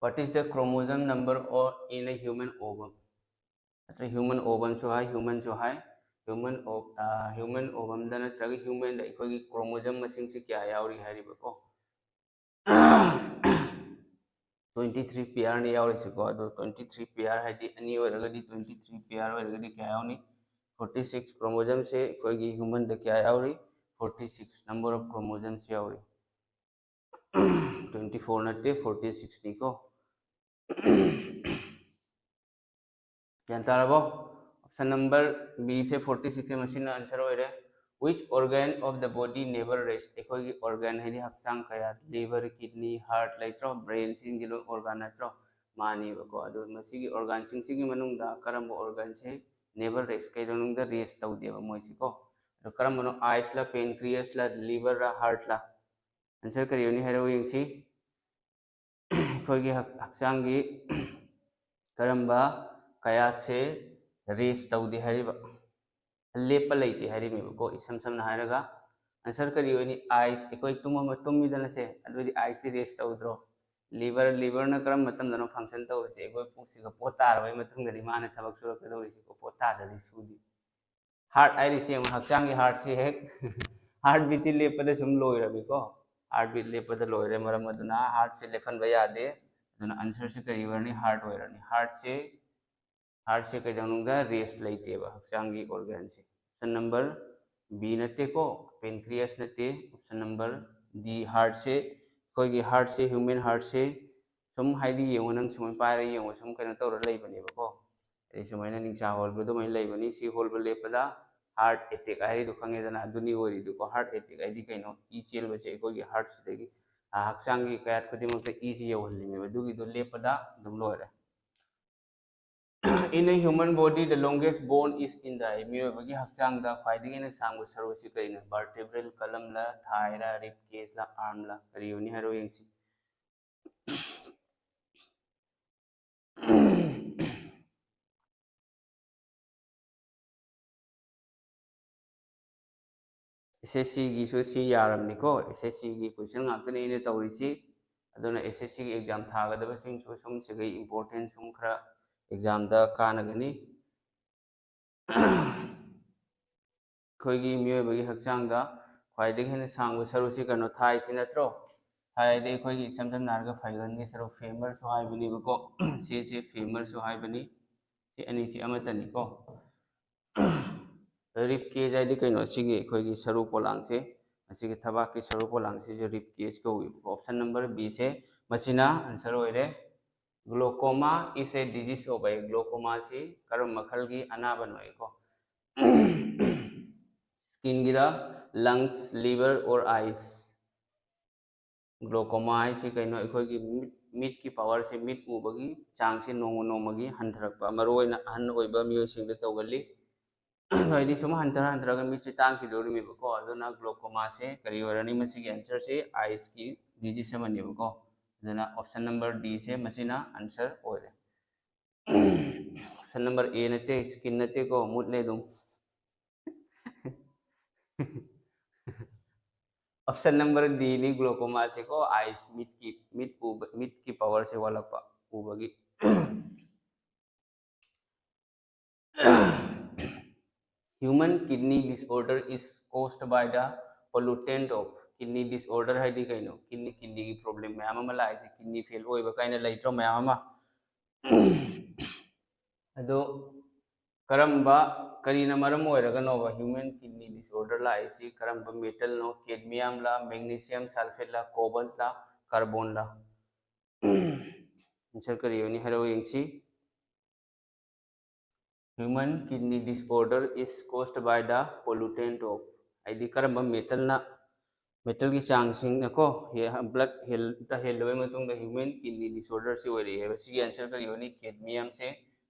What is the chromosome number or in a human ovum? ꯅꯠꯇ꯭ꯔꯒ human ovumꯁꯨ ꯍꯥꯏ, humanꯁꯨ ꯍꯥꯏ, human human ovumꯗ ꯅꯠꯇ꯭ꯔꯒ humanꯗ ꯑꯩꯈꯣꯏꯒꯤ chromosome ꯃꯁꯤꯡꯁꯤ ꯀꯌꯥ ꯌꯥꯎꯔꯤ ꯍꯥꯏꯔꯤꯕꯀꯣ? Twenty three pairꯅꯤ ꯌꯥꯎꯔꯤꯁꯤꯀꯣ꯫ ꯑꯗꯣ twenty three pair ꯍꯥꯏꯗꯤ ꯑꯅꯤ ꯑꯣꯏꯔꯒꯗꯤ twenty three pair ꯑꯣꯏꯔꯒꯗꯤ ꯀꯌꯥ ꯌꯥꯎꯅꯤ? Forty six. Chromosomeꯁꯦ ꯑꯩꯈꯣꯏꯒꯤ humanꯗ ꯀꯌꯥ ꯌꯥꯎꯔꯤ? Forty six number of chromosomes ꯌꯥꯎꯔꯤ꯫ Twenty four ꯅꯠꯇꯦ, forty sixꯅꯤꯀꯣ꯫ ꯒ꯭ꯌꯥꯟ ꯇꯥꯔꯕꯣ? Option number Bꯁꯦ forty sixꯁꯦ ꯃꯁꯤꯅ answer ꯑꯣꯏꯔꯦ꯫ Which organ of the body never rest? ꯑꯩꯈꯣꯏꯒꯤ organ ꯍꯥꯏꯗꯤ ꯍꯛꯆꯥꯡ ꯀꯌꯥ, liver, kidney, heart ꯂꯩꯇ꯭ꯔꯣ? Brainꯁꯤꯡꯒꯤ ꯂꯣꯏ organ ꯅꯠꯇ꯭ꯔꯣ? ꯃꯥꯅꯦꯕꯀꯣ꯫ ꯑꯗꯣ ꯃꯁꯤꯒꯤ organꯁꯤꯡꯁꯤꯒꯤ ꯃꯅꯨꯡꯗ ꯀꯔꯝꯕ organꯁꯦ never rest, ꯀꯩꯗꯧꯅꯨꯡꯗ rest ꯇꯧꯗꯦꯕ ꯃꯣꯏꯁꯤꯀꯣ? ꯑꯗꯣ ꯀꯔꯝꯕꯅꯣ? Eyesꯂ, pancreasꯂ, liverꯔ, heartꯂ? Answer ꯀꯔꯤ ꯑꯣꯏꯅꯤ ꯍꯥꯏꯔꯛꯎ ꯌꯦꯡꯁꯤ꯫ ꯑꯩꯈꯣꯏꯒꯤ ꯍꯛ- ꯍꯛꯆꯥꯡꯒꯤ ꯀꯔꯝꯕ ꯀꯌꯥꯠꯁꯦ rest ꯇꯧꯗꯦ ꯍꯥꯏꯔꯤꯕ? ꯂꯦꯞꯄ ꯂꯩꯇꯦ ꯍꯥꯏꯔꯤꯕꯅꯦꯕꯀꯣ꯫ ꯏꯁꯝ ꯁꯝꯅ ꯍꯥꯏꯔꯒ answer ꯀꯔꯤ ꯑꯣꯏꯅꯤ? Eyes꯫ ꯑꯩꯈꯣꯏ ꯇꯨꯝꯃ ꯇꯨꯝꯃꯤꯗꯅ ꯁꯦ, ꯑꯗꯨꯗꯤ eyeꯁꯤ rest ꯇꯧꯗ꯭ꯔꯣ? Liver, liverꯅ ꯀꯔꯝꯕ ꯃꯇꯝꯗꯅꯣ function ꯇꯧꯔꯤꯁꯦ? ꯑꯩꯈꯣꯏ ꯄꯨꯛꯁꯤꯒ ꯄꯣꯠ ꯇꯥꯔꯕꯩ ꯃꯇꯨꯡꯗꯅꯤ ꯃꯥꯅ ꯊꯕꯛ ꯁꯨꯔꯛꯀꯗꯧꯔꯤꯁꯦꯀꯣ꯫ ꯄꯣꯠ ꯇꯥꯗ꯭ꯔꯗꯤ ꯁꯨꯗꯦ꯫ Heart ꯍꯥꯏꯔꯤꯁꯤ ꯌꯦꯡꯉꯨ, ꯍꯛꯆꯥꯡꯒꯤ heartꯁꯤ ꯍꯦꯛ heart beatꯁꯤ ꯂꯦꯞꯄꯗ ꯁꯨꯝ ꯂꯣꯏꯔꯕꯤꯀꯣ꯫ Heart beat ꯂꯦꯞꯄꯗ ꯂꯣꯏꯔꯦ꯫ ꯃꯔꯝ ꯑꯗꯨꯅ heartꯁꯤ ꯂꯦꯞꯍꯟꯕ ꯌꯥꯗꯦ꯫ ꯑꯗꯨꯅ answerꯁꯤ ꯀꯔꯤ ꯑꯣꯏꯔꯅꯤ? Heart ꯑꯣꯏꯔꯅꯤ꯫ Heartꯁꯦ heartꯁꯦ ꯀꯩꯗꯧꯅꯨꯡꯗ rest ꯂꯩꯇꯦꯕ ꯍꯛꯆꯥꯡꯒꯤ organꯁꯦ꯫ Option number B ꯅꯠꯇꯦꯀꯣ, pancreas ꯅꯠꯇꯦ꯫ Option number D, heartꯁꯦ, ꯑꯩꯈꯣꯏꯒꯤ heartꯁꯦ, human heartꯁꯦ ꯁꯨꯝ ꯍꯥꯏꯗꯤ ꯌꯦꯡꯉꯣ, ꯅꯪ ꯁꯨꯃꯥꯏꯅ ꯄꯥꯏꯔ ꯌꯦꯡꯉꯣ, ꯁꯨꯝ ꯀꯩꯅꯣ ꯇꯧꯔ ꯂꯩꯕꯅꯦꯕꯀꯣ꯫ ꯍꯥꯏꯗꯤ ꯁꯨꯃꯥꯏꯅ ꯅꯤꯡꯁꯥ ꯍꯣꯜꯕ ꯑꯗꯨꯃꯥꯏꯅ ꯂꯩꯕꯅꯤ꯫ ꯁꯤ ꯍꯣꯜꯕ ꯂꯦꯞꯄꯗ heart attack ꯍꯥꯏꯔꯤꯗꯣ ꯈꯪꯉꯦꯗꯅ? ꯑꯗꯨꯅꯤ ꯑꯣꯏꯔꯤꯗꯣꯀꯣ꯫ Heart attack ꯍꯥꯏꯗꯤ ꯀꯩꯅꯣ? ꯏ ꯆꯦꯟꯕꯁꯦ ꯑꯩꯈꯣꯏꯒꯤ heartꯁꯤꯗꯒꯤ, ꯑ, ꯍꯛꯆꯥꯡꯒꯤ ꯀꯌꯥꯠ ꯈꯨꯗꯤꯡꯃꯛꯇ ꯏꯁꯤ ꯌꯧꯍꯜꯂꯤꯅꯦꯕ꯫ ꯑꯗꯨꯒꯤꯗꯣ ꯂꯦꯞꯄꯗ ꯑꯗꯨꯝ ꯂꯣꯏꯔꯦ꯫ In a human body, the longest bone is in the, ꯃꯤꯑꯣꯏꯕꯒꯤ ꯍꯛꯆꯥꯡꯗ ꯈ꯭ꯋꯥꯏꯗꯒꯤ ꯍꯦꯟꯅ ꯁꯥꯡꯕ ꯁꯔꯨꯁꯤ ꯀꯔꯤꯅꯣ? Vertebral columnꯂ, thighꯔ, rib cageꯂ, armꯂ? ꯀꯔꯤ ꯑꯣꯏꯅꯤ ꯍꯥꯏꯔꯣ ꯌꯦꯡꯁꯤ꯫ SSCꯒꯤꯁꯨ ꯁꯤ ꯌꯥꯔꯕꯅꯤꯀꯣ꯫ SSCꯒꯤ question ꯉꯥꯛꯇꯅꯦ ꯑꯩꯅ ꯇꯧꯔꯤꯁꯤ꯫ ꯑꯗꯨꯅ ꯑꯦꯁ ꯑꯦꯁ ꯁꯤꯒꯤ ꯑꯦꯛꯖꯥꯝ ꯊꯥꯒꯗꯕꯁꯤꯡꯁꯨ ꯁꯨꯝ ꯁꯤꯒꯩ ꯏꯝꯄꯣꯔꯇꯦꯟ ꯁꯨꯝ ꯈꯔ ꯑꯦꯛꯖꯥꯝꯗ ꯀꯥꯟꯅꯒꯅꯤ꯫ ꯑꯩꯈꯣꯏꯒꯤ ꯃꯤꯑꯣꯏꯕꯒꯤ ꯍꯛꯆꯥꯡꯗ ꯈ꯭ꯋꯥꯏꯗꯒꯤ ꯍꯦꯟꯅ ꯁꯥꯡꯕ ꯁꯔꯨꯁꯤ ꯀꯩꯅꯣ, ꯊꯥꯏꯁꯤ ꯅꯠꯇ꯭ꯔꯣ? ꯊꯥꯏꯗꯤ ꯑꯩꯈꯣꯏꯒꯤ ꯏꯁꯝ ꯁꯝꯅ ꯍꯥꯏꯔꯒ ꯐꯩꯒꯟꯒꯤ ꯁꯔꯨ, ꯐꯦꯃꯔꯁꯨ ꯍꯥꯏꯕꯅꯦꯕꯀꯣ꯫ ꯁꯤꯁꯦ ꯐꯦꯃꯔꯁꯨ ꯍꯥꯏꯕꯅꯤ꯫ ꯁꯤ ꯑꯅꯤꯁꯤ ꯑꯃꯠꯇꯅꯤꯀꯣ꯫ ꯔꯤꯞ ꯀꯦꯖ ꯍꯥꯏꯗꯤ ꯀꯩꯅꯣ? ꯑꯁꯤꯒꯤ ꯑꯩꯈꯣꯏꯒꯤ ꯁꯔꯨ ꯄꯣꯂꯥꯡꯁꯦ, ꯑꯁꯤꯒꯤ ꯊꯕꯥꯛꯀꯤ ꯁꯔꯨ ꯄꯣꯂꯥꯡꯁꯤꯁꯨ ꯔꯤꯞ ꯀꯦꯖ ꯀꯧꯏꯕꯀꯣ꯫ Option number B ꯁꯦ ꯃꯁꯤꯅ answer ꯑꯣꯏꯔꯦ꯫ Glaucoma is a disease of eye. Glaucoma ꯁꯤ ꯀꯔꯝꯕ ꯃꯈꯜꯒꯤ ꯑꯅꯥꯕꯅꯣ ꯍꯥꯏꯀꯣ? Skin Gir, lungs, liver or eyes? Glaucoma ꯍꯥꯏꯁꯤ ꯀꯩꯅꯣ? ꯑꯩꯈꯣꯏꯒꯤ ꯃꯤꯠ, ꯃꯤꯠꯀꯤ power ꯁꯦ, ꯃꯤꯠ ꯎꯕꯒꯤ ꯆꯥꯡꯁꯦ ꯅꯣꯡꯃ ꯅꯣꯡꯃꯒꯤ ꯍꯟꯊꯔꯛꯄ, ꯃꯔꯨꯑꯣꯏꯅ ꯑꯍꯟ ꯑꯣꯏꯕ ꯃꯤꯑꯣꯏꯁꯤꯡꯗ ꯇꯧꯒꯜꯂꯤ꯫ ꯍꯥꯏꯗꯤ ꯁꯨꯝ ꯍꯟꯊꯔ ꯍꯟꯊꯔꯒ ꯃꯤꯠꯁꯦ ꯇꯥꯡꯈꯤꯗꯣꯔꯤꯃꯦꯕꯀꯣ꯫ ꯑꯗꯨꯅ glaucoma ꯁꯦ ꯀꯔꯤ ꯑꯣꯏꯔꯅꯤ? ꯃꯁꯤꯒꯤ answer ꯁꯦ eyes ꯀꯤ disease ꯑꯃꯅꯦꯕꯀꯣ꯫ ꯑꯗꯨꯅ option number D ꯁꯦ ꯃꯁꯤꯅ answer ꯑꯣꯏꯔꯦ꯫ Option number A ꯅꯠꯇꯦ, skin ꯅꯠꯇꯦꯀꯣ, ꯃꯨꯠꯅꯦ ꯑꯗꯨꯝ꯫ Option number D ꯅꯤ glaucoma ꯁꯦꯀꯣ, eyes, ꯃꯤꯠꯀꯤ, ꯃꯤꯠ ꯎꯕ, ꯃꯤꯠꯀꯤ power ꯁꯦ ꯋꯥꯠꯂꯛꯄ, ꯎꯕꯒꯤ꯫ Human kidney disorder is caused by the pollutant of. Kidney disorder ꯍꯥꯏꯗꯤ ꯀꯩꯅꯣ? Kidney, kidney ꯒꯤ problem ꯃꯌꯥꯝ ꯑꯃ ꯂꯥꯛꯏꯁꯦ, kidney fail ꯑꯣꯏꯕ ꯀꯥꯏꯅ ꯂꯩꯇ꯭ꯔꯣ ꯃꯌꯥꯝ ꯑꯃ? ꯑꯗꯣ ꯀꯔꯝꯕ, ꯀꯔꯤꯅ ꯃꯔꯝ ꯑꯣꯏꯔꯒꯅꯣꯕ human kidney disorder ꯂꯥꯛꯏꯁꯤ? ꯀꯔꯝꯕ metal ꯅꯣ? Cadmium ꯂ, magnesium sulphate ꯂ, cobalt ꯂ, carbon ꯂ? Answer ꯀꯔꯤ ꯑꯣꯏꯅꯤ? ꯍꯥꯏꯔꯛꯑꯣ ꯌꯦꯡꯁꯤ꯫ Human kidney disorder is caused by the pollutant of. ꯍꯥꯏꯗꯤ ꯀꯔꯝꯕ metal ꯅ, metal ꯒꯤ ꯆꯥꯡꯁꯤꯡꯅꯀꯣ, ꯍꯦ-, blood ꯍꯦꯜ-, ꯇ ꯍꯦꯜꯂꯕ ꯃꯇꯨꯡꯗ human kidney disorder ꯁꯤ ꯑꯣꯏꯔꯛꯑꯦꯕ꯫ ꯁꯤꯒꯤ answer ꯀꯔꯤ ꯑꯣꯏꯅꯤ? Cadmium ꯁꯦ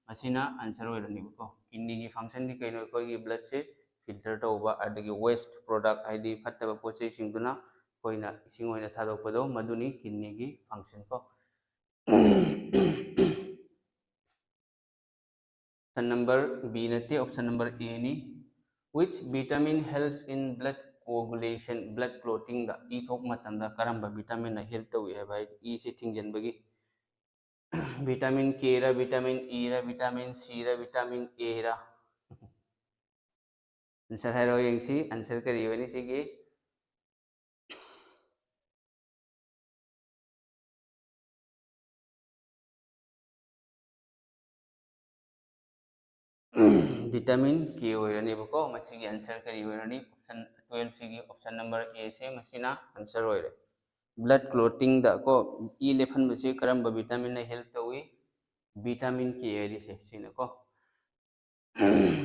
ꯃꯁꯤꯅ answer ꯑꯣꯏꯔꯅꯤꯕꯀꯣ꯫ Kidney ꯒꯤ function ꯗꯤ ꯀꯩꯅꯣ? ꯑꯩꯈꯣꯏꯒꯤ blood ꯁꯦ filter ꯇꯧꯕ, ꯑꯗꯒꯤ waste product ꯍꯥꯏꯗꯤ ꯐꯠꯇꯕ ꯄꯣꯠ ꯆꯩꯁꯤꯡꯗꯨꯅ ꯑꯩꯈꯣꯏꯅ ꯏꯁꯤꯡ ꯑꯣꯏꯅ ꯊꯥꯗꯣꯛꯄꯗꯣ, ꯃꯗꯨꯅꯤ kidney ꯒꯤ function ꯀꯣ꯫ Option number B ꯅꯠꯇꯦ, option number A ꯅꯤ꯫ Which vitamin helps in blood coagulation, blood clottingꯗ E ꯊꯣꯛꯄ ꯃꯇꯝꯗ ꯀꯔꯝꯕ vitaminꯅ help ꯇꯧꯏ ꯍꯥꯏꯕ, ꯍꯥꯏꯗꯤ ꯏꯁꯦ ꯊꯤꯡꯖꯤꯟꯕꯒꯤ? Vitamin Kꯔ, vitamin Eꯔ, vitamin Cꯔ, vitamin Aꯔ? Answer ꯍꯥꯏꯔꯛꯑꯣ ꯌꯦꯡꯁꯤ, answer ꯀꯔꯤ ꯑꯣꯏꯅꯤ ꯁꯤꯒꯤ? Vitamin K ꯑꯣꯏꯔꯅꯦꯕꯀꯣ꯫ ꯃꯁꯤꯒꯤ answer ꯀꯔꯤ ꯑꯣꯏꯔꯅꯤ? Option twelve ꯁꯤꯒꯤ option number A ꯁꯦ ꯃꯁꯤꯅ answer ꯑꯣꯏꯔꯦ꯫ Blood clottingꯗ ꯀꯣ ꯏ ꯂꯦꯞꯍꯟꯕꯁꯦ ꯀꯔꯝꯕ vitaminꯅ help ꯇꯧꯏ? Vitamin K ꯍꯥꯏꯔꯤꯁꯦ ꯁꯤꯅꯀꯣ꯫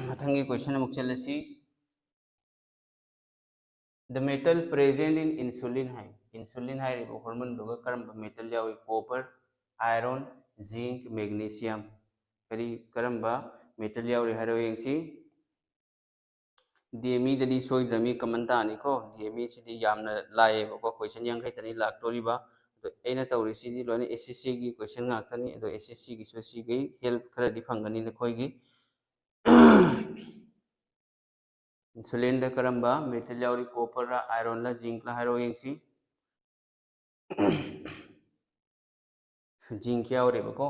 ꯃꯊꯪꯒꯤ question ꯑꯃꯨꯛ ꯆꯠꯂꯁꯤ꯫ The metal present in insulin high. Insulin ꯍꯥꯏꯔꯤꯕ hormoneꯗꯨꯒ ꯀꯔꯝꯕ metal ꯌꯥꯎꯏ? Copper, iron, zinc, magnesium꯫ ꯀꯔꯤ, ꯀꯔꯝꯕ metal ꯌꯥꯎꯔꯤ ꯍꯥꯏꯔꯣ ꯌꯦꯡꯁꯤ꯫ DMEꯗꯗꯤ ꯁꯣꯏꯗ꯭ꯔꯃꯤ, common ꯇꯥꯅꯤꯀꯣ꯫ DMEꯁꯤꯗꯤ ꯌꯥꯝꯅ ꯂꯥꯏꯌꯦꯕꯀꯣ, question ꯌꯥꯡꯈꯩꯇꯅꯤ ꯂꯥꯛꯇꯣꯔꯤꯕ꯫ ꯑꯗꯣ ꯑꯩꯅ ꯇꯧꯔꯤꯁꯤꯗꯤ ꯂꯣꯏꯅ SSCꯒꯤ question ꯉꯥꯛꯇꯅꯤ꯫ ꯑꯗꯣ SSCꯒꯤꯁꯨ ꯁꯤꯒꯤ help ꯈꯔꯗꯤ ꯐꯪꯒꯅꯤ ꯅꯈꯣꯏꯒꯤ꯫ Insulinꯗ ꯀꯔꯝꯕ metal ꯌꯥꯎꯔꯤ? Copperꯔ, ironꯂ, zincꯂ ꯍꯥꯏꯔꯣ ꯌꯦꯡꯁꯤ꯫ Zinc ꯌꯥꯎꯔꯦꯕꯀꯣ꯫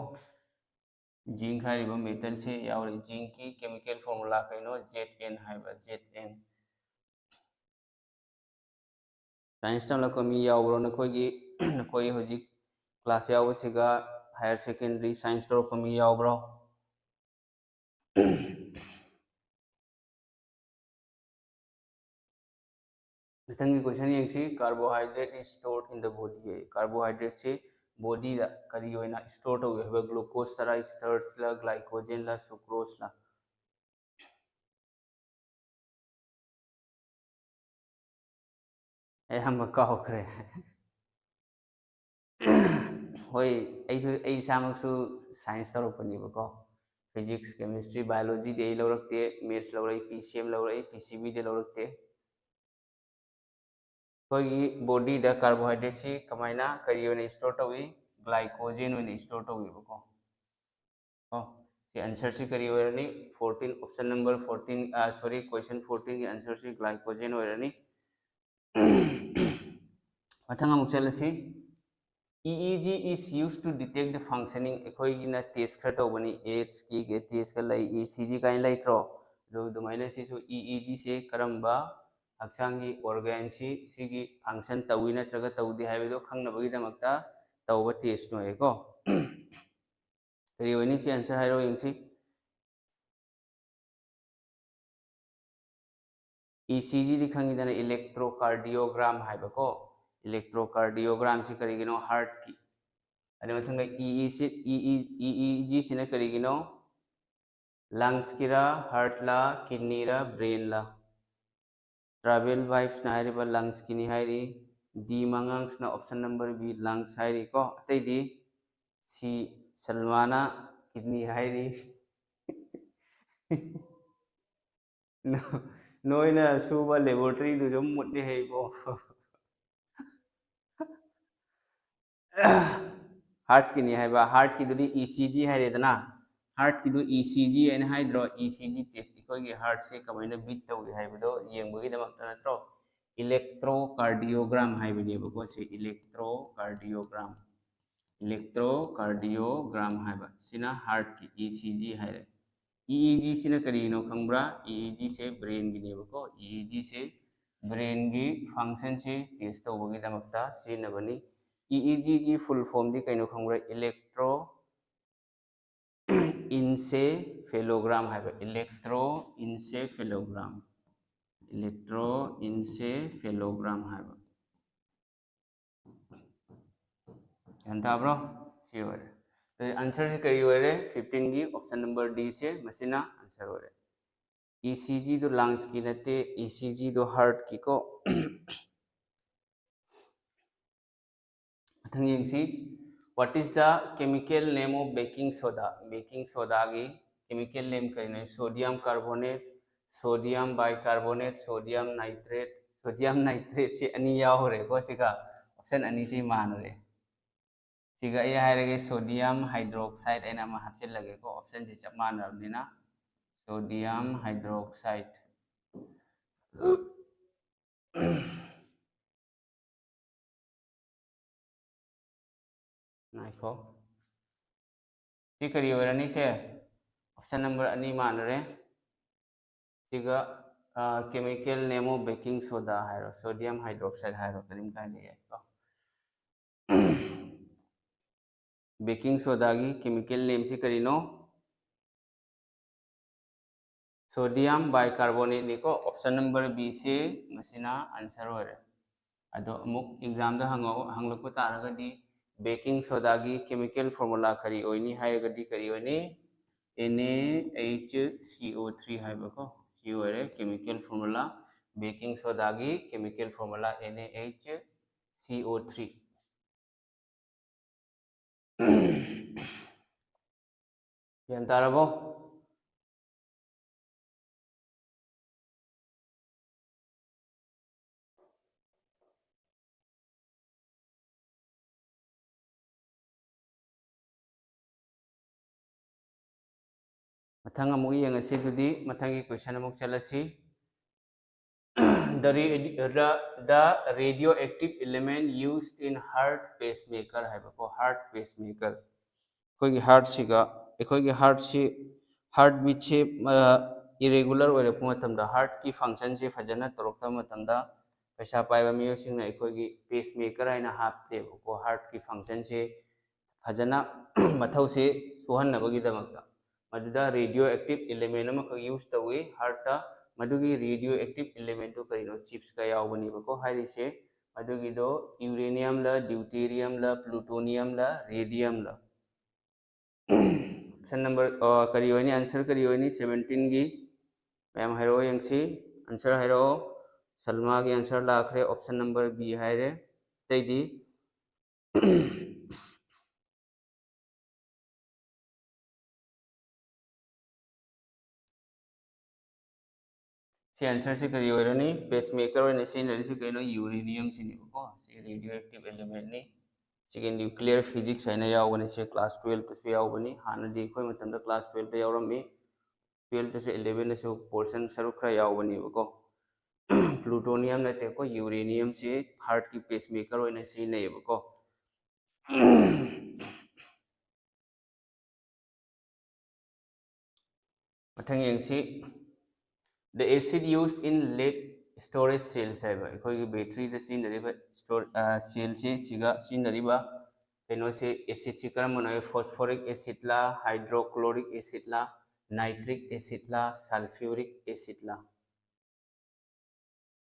Zinc ꯍꯥꯏꯔꯤꯕ metalꯁꯦ ꯌꯥꯎꯔꯦ꯫ Zincꯀꯤ chemical formula ꯀꯩꯅꯣ? Zn ꯍꯥꯏꯕ, Zn꯫ Science ꯇꯝꯂꯛꯄ ꯃꯤ ꯌꯥꯎꯕ꯭ꯔꯣ ꯅꯈꯣꯏꯒꯤ? ꯅꯈꯣꯏ ꯍꯧꯖꯤꯛ class ꯌꯥꯎꯕꯁꯤꯒ higher secondary science ꯇꯧꯔꯛꯄ ꯃꯤ ꯌꯥꯎꯕ꯭ꯔꯣ? ꯃꯊꯪꯒꯤ question ꯌꯦꯡꯁꯤ꯫ Carbohydrate is stored in the body꯫ Carbohydrateꯁꯤ bodyꯗ ꯀꯔꯤ ꯑꯣꯏꯅ store ꯇꯧꯏ ꯍꯥꯏꯕ? Glucose ꯇꯔꯥ, starchꯂ, glycogenꯂ, sucroseꯂ? ꯑꯌꯥꯝꯕ ꯀꯥꯎꯈ꯭ꯔꯦ꯫ ꯍꯣꯏ, ꯑꯩꯁꯨ, ꯑꯩ ꯏꯁꯥꯃꯛꯁꯨ science ꯇꯧꯔꯛꯄꯅꯦꯕꯀꯣ꯫ Physics, chemistry, biologyꯗꯤ ꯑꯩ ꯂꯧꯔꯛꯇꯦ꯫ Maths ꯂꯧꯔꯛꯏ, PCM ꯂꯧꯔꯛꯏ, PCBꯗꯤ ꯂꯧꯔꯛꯇꯦ꯫ ꯑꯩꯈꯣꯏꯒꯤ bodyꯗ carbohydrateꯁꯤ ꯀꯃꯥꯏꯅ, ꯀꯔꯤ ꯑꯣꯏꯅ store ꯇꯧꯏ? Glycogen ꯑꯣꯏꯅ store ꯇꯧꯏꯕꯀꯣ꯫ ꯑꯣ, ꯁꯤ answerꯁꯤ ꯀꯔꯤ ꯑꯣꯏꯔꯅꯤ? Fourteen, option number fourteen, ꯑ, sorry, question fourteenꯒꯤ answerꯁꯤ glycogen ꯑꯣꯏꯔꯅꯤ꯫ ꯃꯊꯪ ꯑꯃꯨꯛ ꯆꯠꯂꯁꯤ꯫ E E G is used to detect the functioning. ꯑꯩꯈꯣꯏꯒꯤꯅ ꯇꯦꯁ ꯈꯔ ꯇꯧꯕꯅꯤ, ꯑꯦꯁꯀꯤ ꯇꯦꯁꯀ ꯂꯩ, E C G ꯀꯥꯏꯅ ꯂꯩꯇ꯭ꯔꯣ? ꯑꯗꯨ ꯑꯗꯨꯃꯥꯏꯅ ꯁꯤꯁꯨ E E G ꯁꯦ ꯀꯔꯝꯕ ꯍꯛꯆꯥꯡꯒꯤ ꯑꯣꯔꯒꯥꯟꯁꯤ ꯁꯤꯒꯤ ꯐꯪꯁꯟ ꯇꯧꯏ ꯅꯠꯇ꯭ꯔꯒ ꯇꯧꯗꯦ ꯍꯥꯏꯕꯗꯣ ꯈꯪꯅꯕꯒꯤꯗꯃꯛꯇ ꯇꯧꯕ ꯇꯦꯁꯅꯦꯀꯣ꯫ ꯀꯔꯤ ꯑꯣꯏꯅꯤ ꯁꯤ ꯑꯟꯁꯔ ꯍꯥꯏꯔꯣ ꯌꯦꯡꯁꯤ꯫ E C G ꯗꯤ ꯈꯪꯉꯤꯗꯅ, electrocardiogram ꯍꯥꯏꯕꯀꯣ꯫ Electrocardiogram ꯁꯤ ꯀꯔꯤꯒꯤꯅꯣ? ꯍꯥꯔꯠꯀꯤ꯫ ꯑꯗꯨ ꯃꯊꯪꯗ E E C, E E, E E G ꯁꯤꯅ ꯀꯔꯤꯒꯤꯅꯣ? ꯂꯪꯁꯀꯤꯔ, ꯍꯥꯔꯠꯂ, ꯀꯤꯗꯅꯤꯔ, ꯕ꯭ꯔꯦꯟꯂ? Travel vibes ꯅ ꯍꯥꯏꯔꯤꯕ ꯂꯪꯁꯀꯤꯅꯤ ꯍꯥꯏꯔꯤ꯫ D ꯃꯉꯥꯡꯁꯅ option number B, ꯂꯪꯁ ꯍꯥꯏꯔꯤꯀꯣ꯫ ꯑꯇꯩꯗꯤ C, ꯁꯜꯃꯥꯅ ꯀꯤꯗꯅꯤ ꯍꯥꯏꯔꯤ꯫ ꯅꯣ-, ꯅꯣꯏꯅ ꯁꯨꯕ ꯂꯦꯕꯣꯔꯦꯇꯔꯤꯗꯨꯁꯨ ꯃꯨꯠꯂꯤ ꯍꯩꯕꯣ꯫ ꯍꯥꯔꯠꯀꯤꯅꯤ ꯍꯥꯏꯕ, ꯍꯥꯔꯠꯀꯤꯗꯨꯗꯤ E C G ꯍꯥꯏꯔꯦꯗꯅ, ꯍꯥꯔꯠꯀꯤꯗꯨ E C G ꯍꯥꯏꯅ ꯍꯥꯏꯗ꯭ꯔꯣ? E C G ꯇꯦꯁ, ꯑꯩꯈꯣꯏꯒꯤ ꯍꯥꯔꯠꯁꯦ ꯀꯃꯥꯏꯅ ꯕꯤꯠ ꯇꯧꯏ ꯍꯥꯏꯕꯗꯣ ꯌꯦꯡꯕꯒꯤꯗꯃꯛꯇ ꯅꯠꯇ꯭ꯔꯣ? Electrocardiogram ꯍꯥꯏꯕꯅꯦꯕꯀꯣ ꯁꯤ, electrocardiogram, electrocardiogram ꯍꯥꯏꯕ, ꯁꯤꯅ ꯍꯥꯔꯠꯀꯤ E C G ꯍꯥꯏꯔꯦ꯫ E E G ꯁꯤꯅ ꯀꯔꯤꯅꯣ ꯈꯪꯕ꯭ꯔꯥ? E E G ꯁꯦ ꯕ꯭ꯔꯦꯟꯒꯤꯅꯦꯕꯀꯣ꯫ E E G ꯁꯦ ꯕ꯭ꯔꯦꯟꯒꯤ ꯐꯪꯁꯟꯁꯦ ꯇꯦꯁ ꯇꯧꯕꯒꯤꯗꯃꯛꯇ ꯁꯤꯖꯤꯟꯅꯕꯅꯤ꯫ E E G ꯒꯤ ꯐꯨꯜ ꯐꯣꯝꯗꯤ ꯀꯩꯅꯣ ꯈꯪꯕ꯭ꯔꯥ? Electroencephalogram ꯍꯥꯏꯕ, electroencephalogram, electroencephalogram ꯍꯥꯏꯕ꯫ ꯒ꯭ꯌꯥꯟ ꯇꯥꯕ꯭ꯔꯣ? ꯁꯤ ꯑꯣꯏꯔꯦ꯫ ꯑꯗꯨꯗꯤ ꯑꯟꯁꯔꯁꯤ ꯀꯔꯤ ꯑꯣꯏꯔꯦ? Fifteen ꯒꯤ option number D ꯁꯦ ꯃꯁꯤꯅ ꯑꯟꯁꯔ ꯑꯣꯏꯔꯦ꯫ E C G ꯗꯨ ꯂꯪꯁꯀꯤ ꯅꯠꯇꯦ, E C G ꯗꯨ ꯍꯥꯔꯠꯀꯤꯀꯣ꯫ ꯃꯊꯪ ꯌꯦꯡꯁꯤ꯫ What is the chemical name of baking soda? Baking soda ꯒꯤ chemical name ꯀꯔꯤꯅꯣ? Sodium carbonate, sodium bicarbonate, sodium nitrate꯫ Sodium nitrate ꯁꯤ ꯑꯅꯤ ꯌꯥꯎꯈ꯭ꯔꯦꯀꯣ, ꯁꯤꯒ option ꯑꯅꯤꯁꯤ ꯃꯥꯟꯅꯔꯦ꯫ ꯁꯤꯒ ꯑꯩ ꯍꯥꯏꯔꯒꯦ, sodium hydroxide ꯑꯩꯅ ꯑꯃ ꯍꯥꯞꯆꯤꯜꯂꯒꯦꯀꯣ, option ꯁꯤ ꯆꯞ ꯃꯥꯟꯅꯔꯕꯅꯤꯅ꯫ Sodium hydroxide꯫ ꯉꯥꯏꯈꯣ꯫ ꯁꯤ ꯀꯔꯤ ꯑꯣꯏꯔꯅꯤ? ꯁꯦ option number ꯑꯅꯤ ꯃꯥꯟꯅꯔꯦ꯫ ꯁꯤꯒ chemical name of baking soda ꯍꯥꯏꯔꯣ, sodium hydroxide ꯍꯥꯏꯔꯣ, ꯀꯔꯤꯝ ꯀꯥꯏꯗꯦ, ꯌꯥꯏꯀꯣ꯫ Baking soda ꯒꯤ chemical name ꯁꯤ ꯀꯔꯤꯅꯣ? Sodium bicarbonate ꯅꯤꯀꯣ꯫ Option number B ꯁꯤ ꯃꯁꯤꯅ answer ꯑꯣꯏꯔꯦ꯫ ꯑꯗꯣ ꯑꯃꯨꯛ exam ꯗ ꯍꯪꯉꯛꯑꯣ, ꯍꯪꯂꯛꯄ ꯇꯥꯔꯒꯗꯤ baking soda ꯒꯤ chemical formula ꯀꯔꯤ ꯑꯣꯏꯅꯤ ꯍꯥꯏꯔꯒꯗꯤ ꯀꯔꯤ ꯑꯣꯏꯅꯤ? N A H C O three ꯍꯥꯏꯕꯀꯣ, ꯁꯤ ꯑꯣꯏꯔꯦ chemical formula꯫ Baking soda ꯒꯤ chemical formula N A H C O three꯫ ꯒ꯭ꯌꯥꯟ ꯇꯥꯔꯕꯣ? ꯃꯊꯪ ꯑꯃꯨꯛ ꯌꯦꯡꯉꯁꯤ, ꯑꯗꯨꯗꯤ ꯃꯊꯪꯒꯤ question ꯑꯃꯨꯛ ꯆꯠꯂꯁꯤ꯫ The, ra- the, the radioactive element used in heart pacemaker ꯍꯥꯏꯕꯀꯣ, heart pacemaker꯫ ꯑꯩꯈꯣꯏꯒꯤ heart ꯁꯤꯒ, ꯑꯩꯈꯣꯏꯒꯤ heart ꯁꯤ, heart beat ꯁꯤ irregular ꯑꯣꯏꯔꯛꯄ ꯃꯇꯝꯗ, heart ꯀꯤ function ꯁꯦ ꯐꯖꯅ ꯇꯧꯔꯛꯇꯕ ꯃꯇꯝꯗ, ꯄꯩꯁꯥ ꯄꯥꯏꯕ ꯃꯤꯑꯣꯏꯁꯤꯡꯅ ꯑꯩꯈꯣꯏꯒꯤ pacemaker ꯍꯥꯏꯅ ꯍꯥꯞꯇꯦꯕꯀꯣ꯫ Heart ꯀꯤ function ꯁꯦ ꯐꯖꯅ ꯃꯊꯧꯁꯦ ꯁꯨꯍꯟꯅꯕꯒꯤꯗꯃꯛꯇ ꯃꯗꯨꯗ radioactive element ꯑꯃꯈꯛ use ꯇꯧꯏ heart ꯇ꯫ ꯃꯗꯨꯒꯤ radioactive element ꯇꯨ ꯀꯔꯤꯅꯣ? Chips ꯀ ꯌꯥꯎꯕꯅꯦꯕꯀꯣ ꯍꯥꯏꯔꯤꯁꯦ꯫ ꯃꯗꯨꯒꯤꯗꯣ uranium ꯂ, deuterium ꯂ, plutonium ꯂ, radium ꯂ? Option number, ꯑ, ꯀꯔꯤ ꯑꯣꯏꯅꯤ? Answer ꯀꯔꯤ ꯑꯣꯏꯅꯤ seventeen ꯒꯤ? ꯃꯌꯥꯝ ꯍꯥꯏꯔꯛꯑꯣ ꯌꯦꯡꯁꯤ꯫ Answer ꯍꯥꯏꯔꯛꯑꯣ꯫ ꯁꯜꯃꯥꯒꯤ answer ꯂꯥꯛꯈ꯭ꯔꯦ, option number B ꯍꯥꯏꯔꯦ꯫ ꯑꯇꯩꯗꯤ? ꯁꯤ answer ꯁꯤ ꯀꯔꯤ ꯑꯣꯏꯔꯅꯤ? Pacemaker ꯑꯣꯏꯅ ꯁꯤꯖꯤꯟꯅꯔꯤꯁꯤ ꯀꯩꯅꯣ? Uranium ꯁꯤꯅꯦꯕꯀꯣ꯫ ꯁꯤ radioactive element ꯅꯤ꯫ ꯁꯤꯒꯤ nuclear physics ꯍꯥꯏꯅ ꯌꯥꯎꯕꯅꯤ꯫ ꯁꯤ class twelve ꯇꯁꯨ ꯌꯥꯎꯕꯅꯤ꯫ ꯍꯥꯟꯅꯗꯤ ꯑꯩꯈꯣꯏ ꯃꯇꯝꯗ class twelve ꯇ ꯌꯥꯎꯔꯝꯃꯤ꯫ Twelve ꯇꯁꯨ, eleven ꯗꯁꯨ portion ꯁꯔꯨꯛ ꯈꯔ ꯌꯥꯎꯕꯅꯦꯕꯀꯣ꯫ Plutonium ꯅꯠꯇꯦ, ꯑꯩꯈꯣꯏ uranium ꯁꯤ heart ꯀꯤ pacemaker ꯑꯣꯏꯅ ꯁꯤꯖꯤꯟꯅꯩꯌꯦꯕꯀꯣ꯫ ꯃꯊꯪ ꯌꯦꯡꯁꯤ, the acid used in lead storage cells ꯍꯥꯏꯕ ꯑꯩꯈꯣꯏꯒꯤ ꯕꯦꯇ꯭ꯔꯤꯗ ꯁꯤꯖꯤꯟꯅꯔꯤꯕ ꯁꯦꯜꯁꯦ, ꯁꯤꯒ ꯁꯤꯖꯤꯟꯅꯔꯤꯕ ꯀꯩꯅꯣꯁꯦ, ꯑꯦꯁꯤꯠꯁꯤ ꯀꯔꯝꯕꯅꯣ? Phosphoric acid ꯂꯥ, hydrochloric acid ꯂꯥ, nitric acid ꯂꯥ, sulfuric acid ꯂꯥ?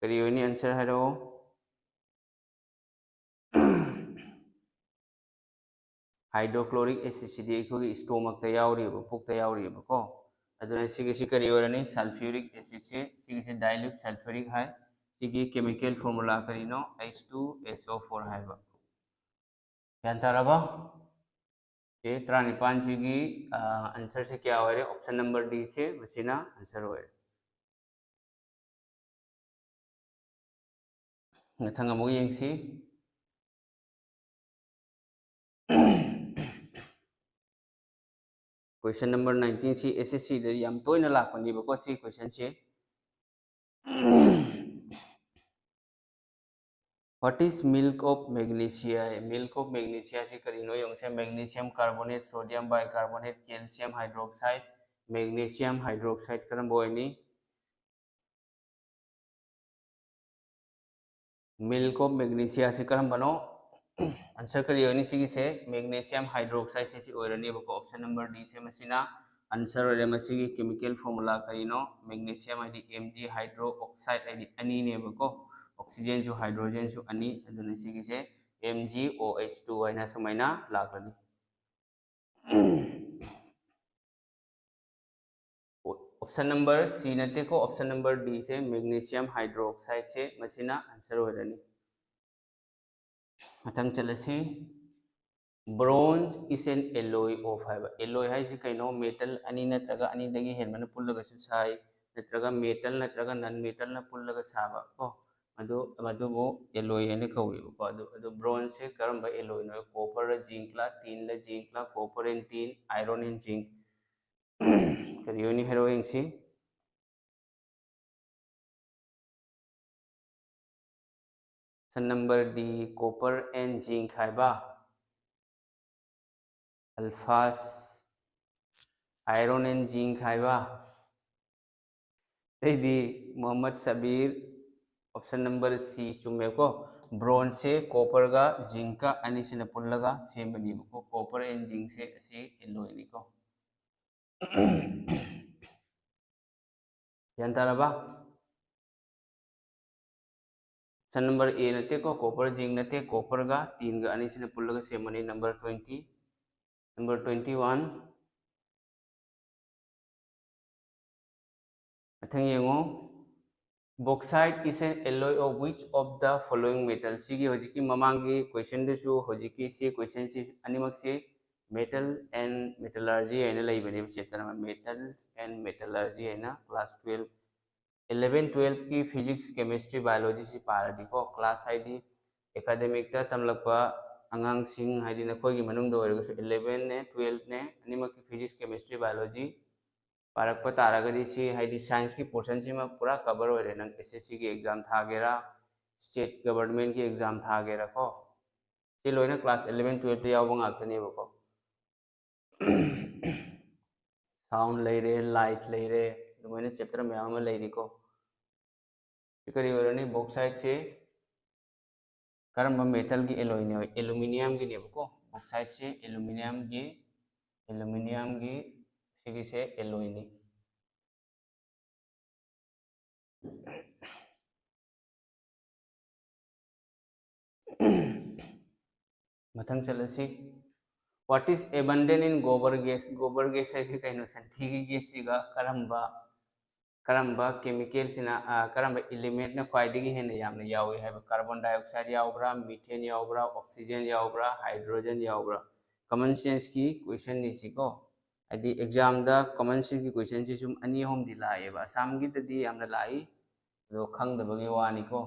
ꯀꯔꯤ ꯑꯣꯏꯅꯤ answer ꯍꯥꯏꯔꯛꯑꯣ? Hydrochloric acid ꯁꯤꯗꯤ ꯑꯩꯈꯣꯏꯒꯤ stomach ꯇ ꯌꯥꯎꯔꯤꯕ, ꯄꯨꯛꯇ ꯌꯥꯎꯔꯤꯕꯀꯣ꯫ ꯑꯗꯨꯅ ꯁꯤꯒꯤꯁꯤ ꯀꯔꯤ ꯑꯣꯏꯔꯅꯤ? Sulfuric acid ꯁꯦ, ꯁꯤꯒꯤꯁꯦ dilute sulfuric ꯍꯥꯏ, ꯁꯤꯒꯤ chemical formula ꯀꯔꯤꯅꯣ? H two S O four ꯍꯥꯏꯕ꯫ ꯒ꯭ꯌꯥꯟ ꯇꯥꯔꯕ? ꯁꯤ ꯇꯔꯥꯅꯤꯄꯥꯟꯁꯤꯒꯤ answer ꯁꯦ ꯀꯌꯥ ꯑꯣꯏꯔꯦ? Option number D ꯁꯦ ꯃꯁꯤꯅ answer ꯑꯣꯏꯔꯦ꯫ ꯃꯊꯪ ꯑꯃꯨꯛ ꯌꯦꯡꯁꯤ꯫ Question number nineteen ꯁꯤ S S C ꯗ ꯌꯥꯝ ꯇꯣꯏꯅ ꯂꯥꯛꯄꯅꯦꯕꯀꯣ, ꯁꯤ question say. What is milk of magnesia? Milk of magnesia ꯁꯤ ꯀꯔꯤꯅꯣ ꯌꯦꯡꯁꯦ꯫ Magnesium carbonate, sodium bicarbonate, calcium hydroxide, magnesium hydroxide ꯀꯔꯝꯕ ꯑꯣꯏꯅꯤ? Milk of magnesia ꯁꯤ ꯀꯔꯝꯕꯅꯣ? Answer ꯀꯔꯤ ꯑꯣꯏꯅꯤ ꯁꯤꯒꯤꯁꯦ? Magnesium hydroxide ꯁꯤ, ꯁꯤ ꯑꯣꯏꯔꯅꯦꯕꯀꯣ, option number D ꯁꯦ ꯃꯁꯤꯅ answer ꯑꯣꯏꯔꯦ꯫ ꯃꯁꯤꯒꯤ chemical formula ꯀꯔꯤꯅꯣ? Magnesium ꯍꯥꯏꯗꯤ Mg hydroxide ꯍꯥꯏꯗꯤ ꯑꯅꯤꯅꯦꯕꯀꯣ, oxygen ꯁꯨ hydrogen ꯁꯨ ꯑꯅꯤ, ꯑꯗꯨꯅ ꯁꯤꯒꯤꯁꯦ M G O H two ꯍꯥꯏꯅ ꯁꯨꯃꯥꯏꯅ ꯂꯥꯛꯀꯅꯤ꯫ Option number C ꯅꯠꯇꯦꯀꯣ, option number D ꯁꯦ magnesium hydroxide ꯁꯦ ꯃꯁꯤꯅ answer ꯑꯣꯏꯔꯅꯤ꯫ ꯃꯊꯪ ꯆꯠꯂꯁꯤ꯫ Bronze is an alloy of ꯍꯥꯏꯕ꯫ Alloy ꯍꯥꯏꯁꯤ ꯀꯩꯅꯣ? Metal ꯑꯅꯤ ꯅꯠꯇ꯭ꯔꯒ ꯑꯅꯤꯗꯒꯤ ꯍꯦꯟꯕꯅ ꯄꯨꯜꯂꯒꯁꯨ ꯁꯥꯏ, ꯅꯠꯇ꯭ꯔꯒ metal ꯅꯠꯇ꯭ꯔꯒ non metal ꯅ ꯄꯨꯜꯂꯒ ꯁꯥꯕ ꯀꯣ, ꯑꯗꯨ, ꯃꯗꯨꯕꯨ alloy ꯍꯥꯏꯅ ꯀꯧꯋꯦꯕꯀꯣ꯫ ꯑꯗꯨ, ꯑꯗꯨ bronze ꯁꯦ ꯀꯔꯝꯕ alloy ꯅꯣ? Copper ꯔ, zinc ꯂ, tin ꯂ, zinc ꯂ, copper and tin, iron and zinc꯫ ꯀꯔꯤ ꯑꯣꯏꯅꯤ ꯍꯥꯏꯔꯛꯑꯣ ꯌꯦꯡꯁꯤ꯫ Option number D, copper and zinc ꯍꯥꯏꯕ꯫ Alphas, iron and zinc ꯍꯥꯏꯕ꯫ ꯑꯇꯩꯗꯤ ꯃꯨꯍꯝꯃꯗ ꯁꯕꯤꯔ, option number C ꯆꯨꯝꯃꯦꯕꯀꯣ꯫ Bronzeꯁꯦ copperꯒ zincꯀ ꯑꯅꯤꯁꯤꯅ ꯄꯨꯜꯂꯒ ꯁꯦꯝꯕꯅꯦꯕꯀꯣ꯫ Copper and zincꯁꯦ ꯑꯁꯤ alloyꯅꯤꯀꯣ꯫ ꯒ꯭ꯌꯥꯟ ꯇꯥꯔꯕ? Option number A ꯅꯠꯇꯦꯀꯣ, copper zinc ꯅꯠꯇꯦ, copperꯒ tinꯒ ꯑꯅꯤꯁꯤꯅ ꯄꯨꯜꯂꯒ ꯁꯦꯝꯕꯅꯤ꯫ Number twenty, number twenty one꯫ ꯃꯊꯪ ꯌꯦꯡꯉꯣ, bauxite is an alloy of which of the following metal? ꯁꯤꯒꯤ ꯍꯧꯖꯤꯛꯀꯤ ꯃꯃꯥꯡꯒꯤ questionꯗꯨꯁꯨ ꯍꯧꯖꯤꯛꯀꯤ ꯁꯤ questionꯁꯤ ꯑꯅꯤꯃꯛꯁꯤ metal and metallurgy ꯍꯥꯏꯅ ꯂꯩꯕꯅꯦꯕ, chapter ꯑꯃ, metals and metallurgy ꯍꯥꯏꯅ class twelve, eleven twelveꯀꯤ physics, chemistry, biologyꯁꯤ ꯄꯥꯔꯗꯤꯀꯣ, class ꯍꯥꯏꯗꯤ academicꯇ ꯇꯝꯂꯛꯄ ꯑꯉꯥꯡꯁꯤꯡ, ꯍꯥꯏꯗꯤ ꯅꯈꯣꯏꯒꯤ ꯃꯅꯨꯡꯗ ꯑꯣꯏꯔꯒꯁꯨ elevenꯅꯦ twelveꯅꯦ ꯑꯅꯤꯃꯛꯀꯤ physics, chemistry, biology ꯄꯥꯔꯛꯄ ꯇꯥꯔꯒꯗꯤ ꯁꯤ ꯍꯥꯏꯗꯤ scienceꯀꯤ portionꯁꯤꯃ ꯄꯨꯔꯥ cover ꯑꯣꯏꯔꯦ꯫ ꯅꯪ SSCꯒꯤ exam ꯊꯥꯒꯦꯔꯥ, state governmentꯀꯤ exam ꯊꯥꯒꯦꯔꯥ ꯀꯣ, ꯁꯤ ꯂꯣꯏꯅ class eleven twelveꯇ ꯌꯥꯎꯕ ꯉꯥꯛꯇꯅꯦꯕꯀꯣ꯫ Sound ꯂꯩꯔꯦ, light ꯂꯩꯔꯦ, ꯑꯗꯨꯃꯥꯏꯅ chapter ꯃꯌꯥꯝ ꯑꯃ ꯂꯩꯔꯤꯀꯣ꯫ ꯁꯤ ꯀꯔꯤ ꯑꯣꯏꯔꯅꯤ? Bauxiteꯁꯦ ꯀꯔꯝꯕ metalꯒꯤ alloyꯅꯦ? Aluminiumꯒꯤꯅꯦꯕꯀꯣ꯫ Bauxiteꯁꯦ aluminiumꯒꯤ, aluminiumꯒꯤ ꯁꯤꯒꯤꯁꯦ alloyꯅꯤ꯫ ꯃꯊꯪ ꯆꯠꯂꯁꯤ꯫ What is abundant in gobar gas? Gobar gas ꯍꯥꯏꯁꯤ ꯀꯩꯅꯣ? ꯁꯟꯊꯤꯒꯤ gasꯁꯤꯒ ꯀꯔꯝꯕ, ꯀꯔꯝꯕ chemicalꯁꯤꯅ, ꯑ, ꯀꯔꯝꯕ elementꯅ ꯈ꯭ꯋꯥꯏꯗꯒꯤ ꯍꯦꯟꯅ ꯌꯥꯝꯅ ꯌꯥꯎꯏ ꯍꯥꯏꯕ? Carbon dioxide ꯌꯥꯎꯕ꯭ꯔꯥ, methane ꯌꯥꯎꯕ꯭ꯔꯥ, oxygen ꯌꯥꯎꯕ꯭ꯔꯥ, hydrogen ꯌꯥꯎꯕ꯭ꯔꯥ? Common senseꯀꯤ questionꯅꯤ ꯁꯤꯀꯣ꯫ ꯍꯥꯏꯗꯤ examꯗ common senseꯀꯤ questionꯁꯤ ꯁꯨꯝ ꯑꯅꯤ ꯑꯍꯨꯝꯗꯤ ꯂꯥꯛꯑꯦꯕ꯫ ꯑꯁꯥꯝꯒꯤꯗꯗꯤ ꯌꯥꯝꯅ ꯂꯥꯛꯏ, ꯑꯗꯣ ꯈꯪꯗꯕꯒꯤ ꯋꯥꯅꯤꯀꯣ꯫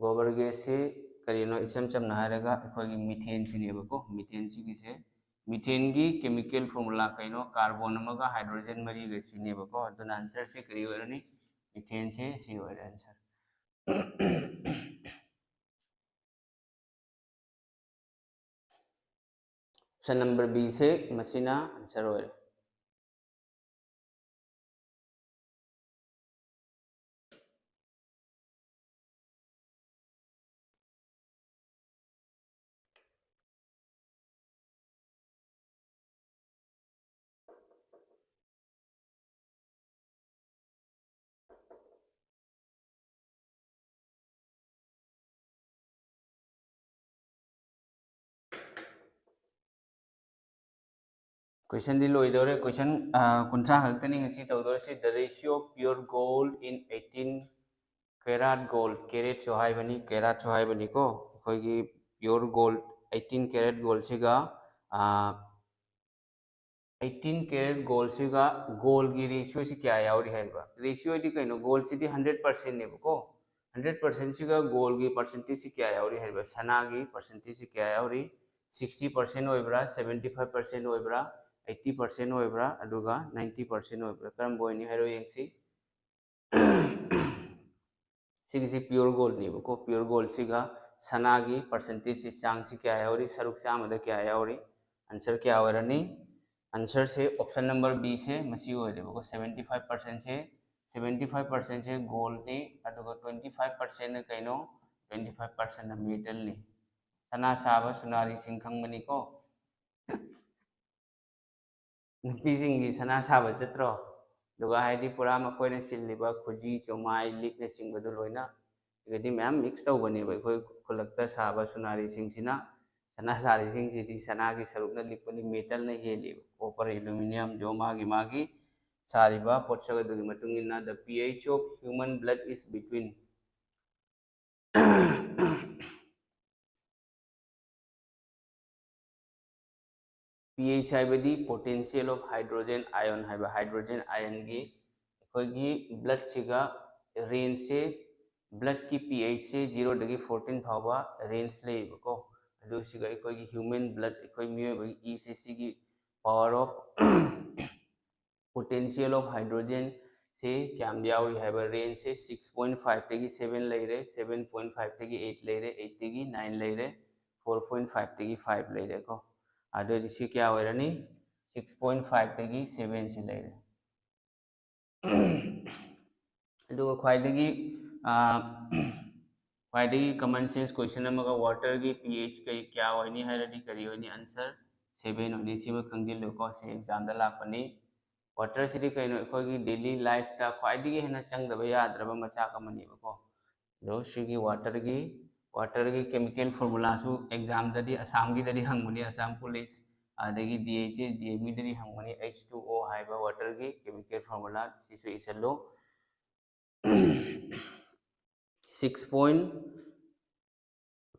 Gobar gasꯁꯤ ꯀꯔꯤꯅꯣ? ꯏꯆꯝ ꯆꯝꯅ ꯍꯥꯏꯔꯒ ꯑꯩꯈꯣꯏꯒꯤ methaneꯁꯤꯅꯦꯕꯀꯣ꯫ Methaneꯁꯤꯒꯤꯁꯦ, methaneꯒꯤ chemical formula ꯀꯩꯅꯣ? Carbon ꯑꯃꯒ hydrogen ꯃꯔꯤꯒ ꯁꯤꯅꯦꯕꯀꯣ꯫ ꯑꯗꯨꯅ answerꯁꯦ ꯀꯔꯤ ꯑꯣꯏꯔꯅꯤ? Methaneꯁꯦ ꯁꯤ ꯑꯣꯏꯔꯦ answer꯫ ꯑꯣꯞꯁꯟ ꯅꯝꯕꯔ ꯕꯤꯁꯦ ꯃꯁꯤꯅ ꯑꯟꯁꯔ ꯑꯣꯏꯔꯦ꯫ ꯀꯣꯏꯁꯟꯗꯤ ꯂꯣꯏꯗꯧꯔꯦ꯫ ꯀꯣꯏꯁꯟ ꯀꯨꯟꯊ꯭ꯔꯥ ꯈꯛꯇꯅꯤ ꯉꯁꯤ ꯇꯧꯗꯧꯔꯤꯁꯤ꯫ The ratio of pure gold in eighteen carat gold, ꯀꯦꯔꯦꯠꯁꯨ ꯍꯥꯏꯕꯅꯤ, ꯀꯦꯔꯥꯠꯁꯨ ꯍꯥꯏꯕꯅꯤꯀꯣ꯫ ꯑꯩꯈꯣꯏꯒꯤ pure gold, eighteen carat goldꯁꯤꯒ eighteen carat goldꯁꯤꯒ goldꯒꯤ ratioꯁꯤ ꯀꯌꯥ ꯌꯥꯎꯔꯤ ꯍꯥꯏꯕ꯫ Ratioꯗꯤ ꯀꯩꯅꯣ? Goldꯁꯤꯗꯤ hundred percentꯅꯦꯕꯀꯣ꯫ Hundred percentꯁꯤꯒ goldꯒꯤ percentageꯁꯤ ꯀꯌꯥ ꯌꯥꯎꯔꯤ ꯍꯥꯏꯕ? ꯁꯅꯥꯒꯤ percentageꯁꯤ ꯀꯌꯥ ꯌꯥꯎꯔꯤ? Sixty percent ꯑꯣꯏꯕ꯭ꯔꯥ, seventy five percent ꯑꯣꯏꯕ꯭ꯔꯥ, eighty percent ꯑꯣꯏꯕ꯭ꯔꯥ, ꯑꯗꯨꯒ ninety percent ꯑꯣꯏꯕ꯭ꯔꯥ? ꯀꯔꯝꯕ ꯑꯣꯏꯅꯤ ꯍꯥꯏꯔꯣ ꯌꯦꯡꯁꯤ꯫ ꯁꯤꯒꯤꯁꯤ pure goldꯅꯦꯕꯀꯣ꯫ Pure goldꯁꯤꯒ ꯁꯅꯥꯒꯤ percentageꯁꯤ, ꯆꯥꯡꯁꯤ ꯀꯌꯥ ꯌꯥꯎꯔꯤ? ꯁꯔꯨꯛ ꯆꯥꯝꯃꯗ ꯀꯌꯥ ꯌꯥꯎꯔꯤ? Answer ꯀꯌꯥ ꯑꯣꯏꯔꯅꯤ? Answerꯁꯦ option number Bꯁꯦ ꯃꯁꯤ ꯑꯣꯏꯔꯦꯕꯀꯣ꯫ Seventy five percentꯁꯦ, seventy five percentꯁꯦ goldꯅꯤ, ꯑꯗꯨꯒ twenty five percentꯅ ꯀꯩꯅꯣ? Twenty five percentꯅ metalꯅꯤ꯫ ꯁꯅꯥ ꯁꯥꯕ ꯁꯨꯅꯥꯔꯤꯁꯤꯡ ꯈꯪꯕꯅꯤꯀꯣ꯫ ꯅꯨꯄꯤꯁꯤꯡꯒꯤ ꯁꯅꯥ ꯁꯥꯕ ꯆꯠꯇ꯭ꯔꯣ? ꯑꯗꯨꯒ ꯍꯥꯏꯗꯤ ꯄꯨꯔꯥ ꯃꯈꯣꯏꯅ ꯆꯤꯜꯂꯤꯕ ꯈꯨꯖꯤ, ꯆꯣꯃꯥꯏ, ꯂꯤꯛꯅꯆꯤꯡꯕꯗꯨ ꯂꯣꯏꯅ ꯁꯤꯒꯗꯤ ꯃꯌꯥꯝ mix ꯇꯧꯕꯅꯦꯕ꯫ ꯑꯩꯈꯣꯏ ꯈꯨꯜꯂꯛꯇ ꯁꯥꯕ ꯁꯨꯅꯥꯔꯤꯁꯤꯡꯁꯤꯅ, ꯁꯅꯥ ꯁꯥꯔꯤꯁꯤꯡꯁꯤꯗꯤ ꯁꯅꯥꯒꯤ ꯁꯔꯨꯛꯅ ꯂꯤꯛꯄꯅꯤ, metalꯅ ꯍꯦꯜꯂꯤꯕ꯫ Copper, aluminium, ꯖꯣ ꯃꯥꯒꯤ ꯃꯥꯒꯤ ꯁꯥꯔꯤꯕ ꯄꯣꯠꯁꯛ ꯑꯗꯨꯒꯤ ꯃꯇꯨꯡ ꯏꯟꯅ, the pH of human blood is between pH ꯍꯥꯏꯕꯗꯤ potential of hydrogen ion ꯍꯥꯏꯕ, hydrogen ionꯒꯤ ꯑꯩꯈꯣꯏꯒꯤ bloodꯁꯤꯒ rangeꯁꯦ, bloodꯀꯤ pHꯁꯦ zeroꯗꯒꯤ fourteen ꯐꯥꯎꯕ range ꯂꯩꯌꯦꯕꯀꯣ꯫ ꯑꯗꯨ ꯁꯤꯒ ꯑꯩꯈꯣꯏꯒꯤ human blood, ꯑꯩꯈꯣꯏ ꯃꯤꯑꯣꯏꯕꯒꯤ ꯏꯁꯦ, ꯁꯤꯒꯤ power of potential of hydrogenꯁꯦ ꯀꯌꯥꯝ ꯌꯥꯎꯔꯤ ꯍꯥꯏꯕ, rangeꯁꯦ six point fiveꯇꯒꯤ seven ꯂꯩꯔꯦ, seven point fiveꯇꯒꯤ eight ꯂꯩꯔꯦ, eightꯇꯒꯤ nine ꯂꯩꯔꯦ, four point fiveꯇꯒꯤ five ꯂꯩꯔꯦꯀꯣ꯫ ꯑꯗꯨꯑꯣꯏꯗꯤ ꯁꯤ ꯀꯌꯥ ꯑꯣꯏꯔꯅꯤ? Six point five ꯇꯒꯤ seven ꯁꯤ ꯂꯩꯔꯦ꯫ ꯑꯗꯨꯒ ꯈ꯭ꯋꯥꯏꯗꯒꯤ ꯈ꯭ꯋꯥꯏꯗꯒꯤ common sense question ꯑꯃꯒ, water ꯒꯤ pH ꯀꯩ ꯀꯌꯥ ꯑꯣꯏꯅꯤ ꯍꯥꯏꯔꯗꯤ ꯀꯔꯤ ꯑꯣꯏꯅꯤ? Answer seven ꯑꯣꯏꯅꯤ꯫ ꯁꯤꯃ ꯈꯪꯖꯤꯜꯂꯨꯀꯣ, ꯁꯤ exam ꯗ ꯂꯥꯛꯄꯅꯤ꯫ Water ꯁꯤꯗꯤ ꯀꯩꯅꯣ? ꯑꯩꯈꯣꯏꯒꯤ daily life ꯇ ꯈ꯭ꯋꯥꯏꯗꯒꯤ ꯍꯦꯟꯅ ꯆꯪꯗꯕ ꯌꯥꯗ꯭ꯔꯕ ꯃꯆꯥꯛ ꯑꯃꯅꯦꯕꯀꯣ꯫ ꯑꯗꯣ ꯁꯤꯒꯤ water ꯒꯤ water ꯒꯤ chemical formula ꯁꯨ exam ꯗꯗꯤ, ꯑꯁꯥꯝꯒꯤꯗꯗꯤ ꯍꯪꯕꯅꯤ, ꯑꯁꯥꯝ police, ꯑꯗꯒꯤ D H S, D M E ꯗꯗꯤ ꯍꯪꯕꯅꯤ꯫ H two O ꯍꯥꯏꯕ water ꯒꯤ chemical formula ꯁꯤꯁꯨ ꯏꯁꯜꯂꯨ꯫ Six point,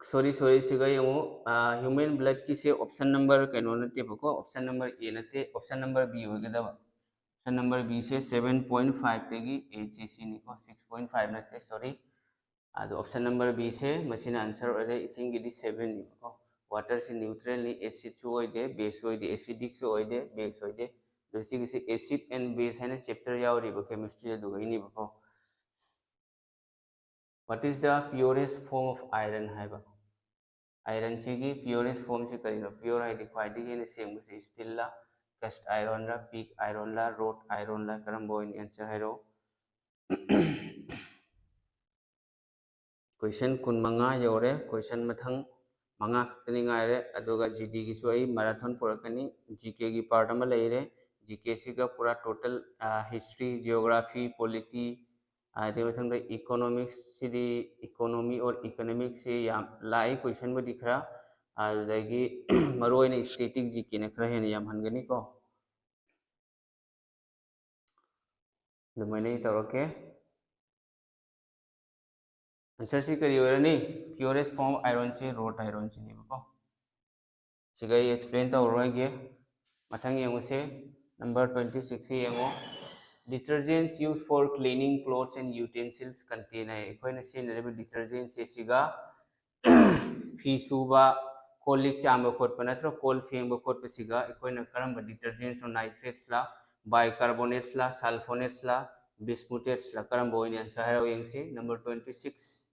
sorry, sorry, ꯁꯤꯒ ꯌꯦꯡꯉꯨ, human blood ꯀꯤꯁꯦ option number ꯀꯩꯅꯣ ꯅꯠꯇꯦꯕꯀꯣ, option number A ꯅꯠꯇꯦ, option number B ꯑꯣꯏꯒꯗꯕ꯫ Option number B ꯁꯦ seven point five ꯇꯒꯤ, A ꯁꯤ ꯁꯤꯅꯤꯀꯣ, six point five ꯅꯠꯇꯦ, sorry꯫ ꯑꯗꯣ option number B ꯁꯦ ꯃꯁꯤꯅ answer ꯑꯣꯏꯔꯦ, ꯏꯁꯤꯡꯒꯤꯗꯤ seven ꯅꯤꯕꯀꯣ꯫ Water ꯁꯤ neutral ꯅꯤ, acid ꯁꯨ ꯑꯣꯏꯗꯦ, base ꯁꯨ ꯑꯣꯏꯗꯦ, acidic ꯁꯨ ꯑꯣꯏꯗꯦ, base ꯑꯣꯏꯗꯦ꯫ ꯑꯗꯣ ꯁꯤꯒꯤꯁꯦ acid and base ꯍꯥꯏꯅ chapter ꯌꯥꯎꯔꯤꯕ chemistry ꯑꯗꯨꯒ ꯏꯅꯤꯕꯀꯣ꯫ What is the purest form of iron ꯍꯥꯏꯕ? Iron ꯁꯤꯒꯤ purest form ꯁꯤ ꯀꯔꯤꯅꯣ? Pure ꯍꯥꯏꯗꯤ ꯈ꯭ꯋꯥꯏꯗꯒꯤ ꯍꯦꯟꯅ ꯁꯦꯡꯕꯁꯤ steel ꯂ, cast iron ꯂ, pig iron ꯂ, wrought iron ꯂ, ꯀꯔꯝꯕ ꯑꯣꯏꯅꯤ? Answer ꯍꯥꯏꯔꯛꯑꯣ꯫ Question ꯀꯨꯟꯃꯉꯥ ꯌꯧꯔꯦ꯫ Question ꯃꯊꯪ ꯃꯉꯥ ꯈꯛꯇꯅꯤ ꯉꯥꯏꯔꯦ꯫ ꯑꯗꯨꯒ G D ꯒꯤꯁꯨ ꯑꯩ marathon ꯄꯨꯔꯛꯀꯅꯤ꯫ G K ꯒꯤ part ꯑꯃ ꯂꯩꯔꯦ꯫ G K ꯁꯤꯒ ꯄꯨꯔꯥ total, history, geography, polity, ꯑꯗꯩ ꯃꯊꯪꯗ economics CD economy or economics ꯁꯤ ꯌꯥꯝ ꯂꯥꯛꯏ question ꯕꯨꯗꯤ ꯈꯔ꯫ ꯑꯗꯨꯗꯒꯤ ꯃꯔꯨꯑꯣꯏꯅ static G K ꯅ ꯈꯔ ꯍꯦꯟꯅ ꯌꯥꯝꯍꯟꯒꯅꯤꯀꯣ꯫ ꯑꯗꯨꯃꯥꯏꯅ ꯑꯩ ꯇꯧꯔꯛꯀꯦ꯫ Answer ꯁꯤ ꯀꯔꯤ ꯑꯣꯏꯔꯅꯤ? Purest form of iron ꯁꯤ wrought iron ꯁꯤꯅꯦꯕꯀꯣ꯫ ꯁꯤꯒ ꯑꯩ explain ꯇꯧꯔꯔꯣꯏꯒꯦ꯫ ꯃꯊꯪ ꯌꯦꯡꯉꯨꯁꯦ, number twenty six ꯁꯤ ꯌꯦꯡꯉꯣ꯫ Detergents used for cleaning clothes and utensils contain ꯍꯥꯏ꯫ ꯑꯩꯈꯣꯏꯅ ꯁꯤꯖꯤꯟꯅꯔꯤꯕ detergent ꯁꯦ ꯁꯤꯒ ꯐꯤ ꯁꯨꯕ, ꯀꯣꯜ ꯂꯤꯛ ꯆꯥꯝꯕ ꯈꯣꯠꯄ ꯅꯠꯇ꯭ꯔꯒ ꯀꯣꯜ ꯐꯦꯡꯕ ꯈꯣꯠꯄꯁꯤꯒ ꯑꯩꯈꯣꯏꯅ ꯀꯔꯝꯕ detergents ꯅꯣ? Nitrates ꯂ, bicarbonates ꯂ, sulfonates ꯂ, bismuthates ꯂ, ꯀꯔꯝꯕ ꯑꯣꯏꯅꯤ? Answer ꯍꯥꯏꯔꯛꯑꯣ ꯌꯦꯡꯁꯤ꯫ Number twenty six꯫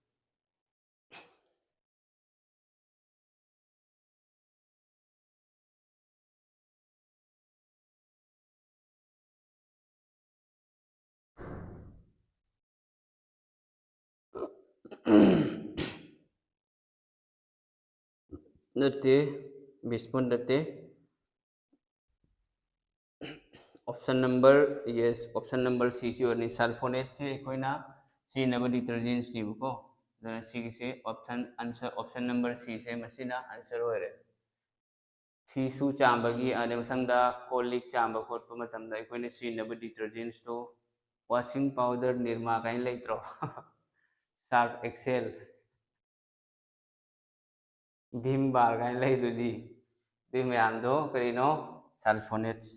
ꯅꯠꯇꯦ, ꯕꯤꯁꯃꯨꯠ ꯅꯠꯇꯦ꯫ Option number, yes, option number C ꯁꯤ ꯑꯣꯏꯔꯅꯤ꯫ Sulfonateꯁꯦ ꯑꯩꯈꯣꯏꯅ ꯁꯤꯖꯤꯟꯅꯕ detergentsꯅꯦꯕꯀꯣ꯫ ꯑꯗꯨꯅ ꯁꯤꯒꯤꯁꯦ option, answer, option number C ꯁꯦ ꯃꯁꯤꯅ answer ꯑꯣꯏꯔꯦ꯫ ꯐꯤꯁꯨ ꯆꯥꯝꯕꯒꯤ, ꯑꯗꯩ ꯃꯊꯪꯗ ꯀꯣꯜ ꯂꯤꯛ ꯆꯥꯝꯕ ꯈꯣꯠꯄ ꯃꯇꯝꯗ ꯑꯩꯈꯣꯏꯅ ꯁꯤꯖꯤꯟꯅꯕ detergentsꯇꯣ, washing powder, Nirma ꯀꯥꯏꯅ ꯂꯩꯇ꯭ꯔꯣ? Surf Excel, Vim Bar ꯀꯥꯏꯅ ꯂꯩꯗꯨꯗꯤ, ꯑꯗꯨꯏ ꯃꯌꯥꯝꯗꯣ ꯀꯔꯤꯅꯣ? Sulfonates꯫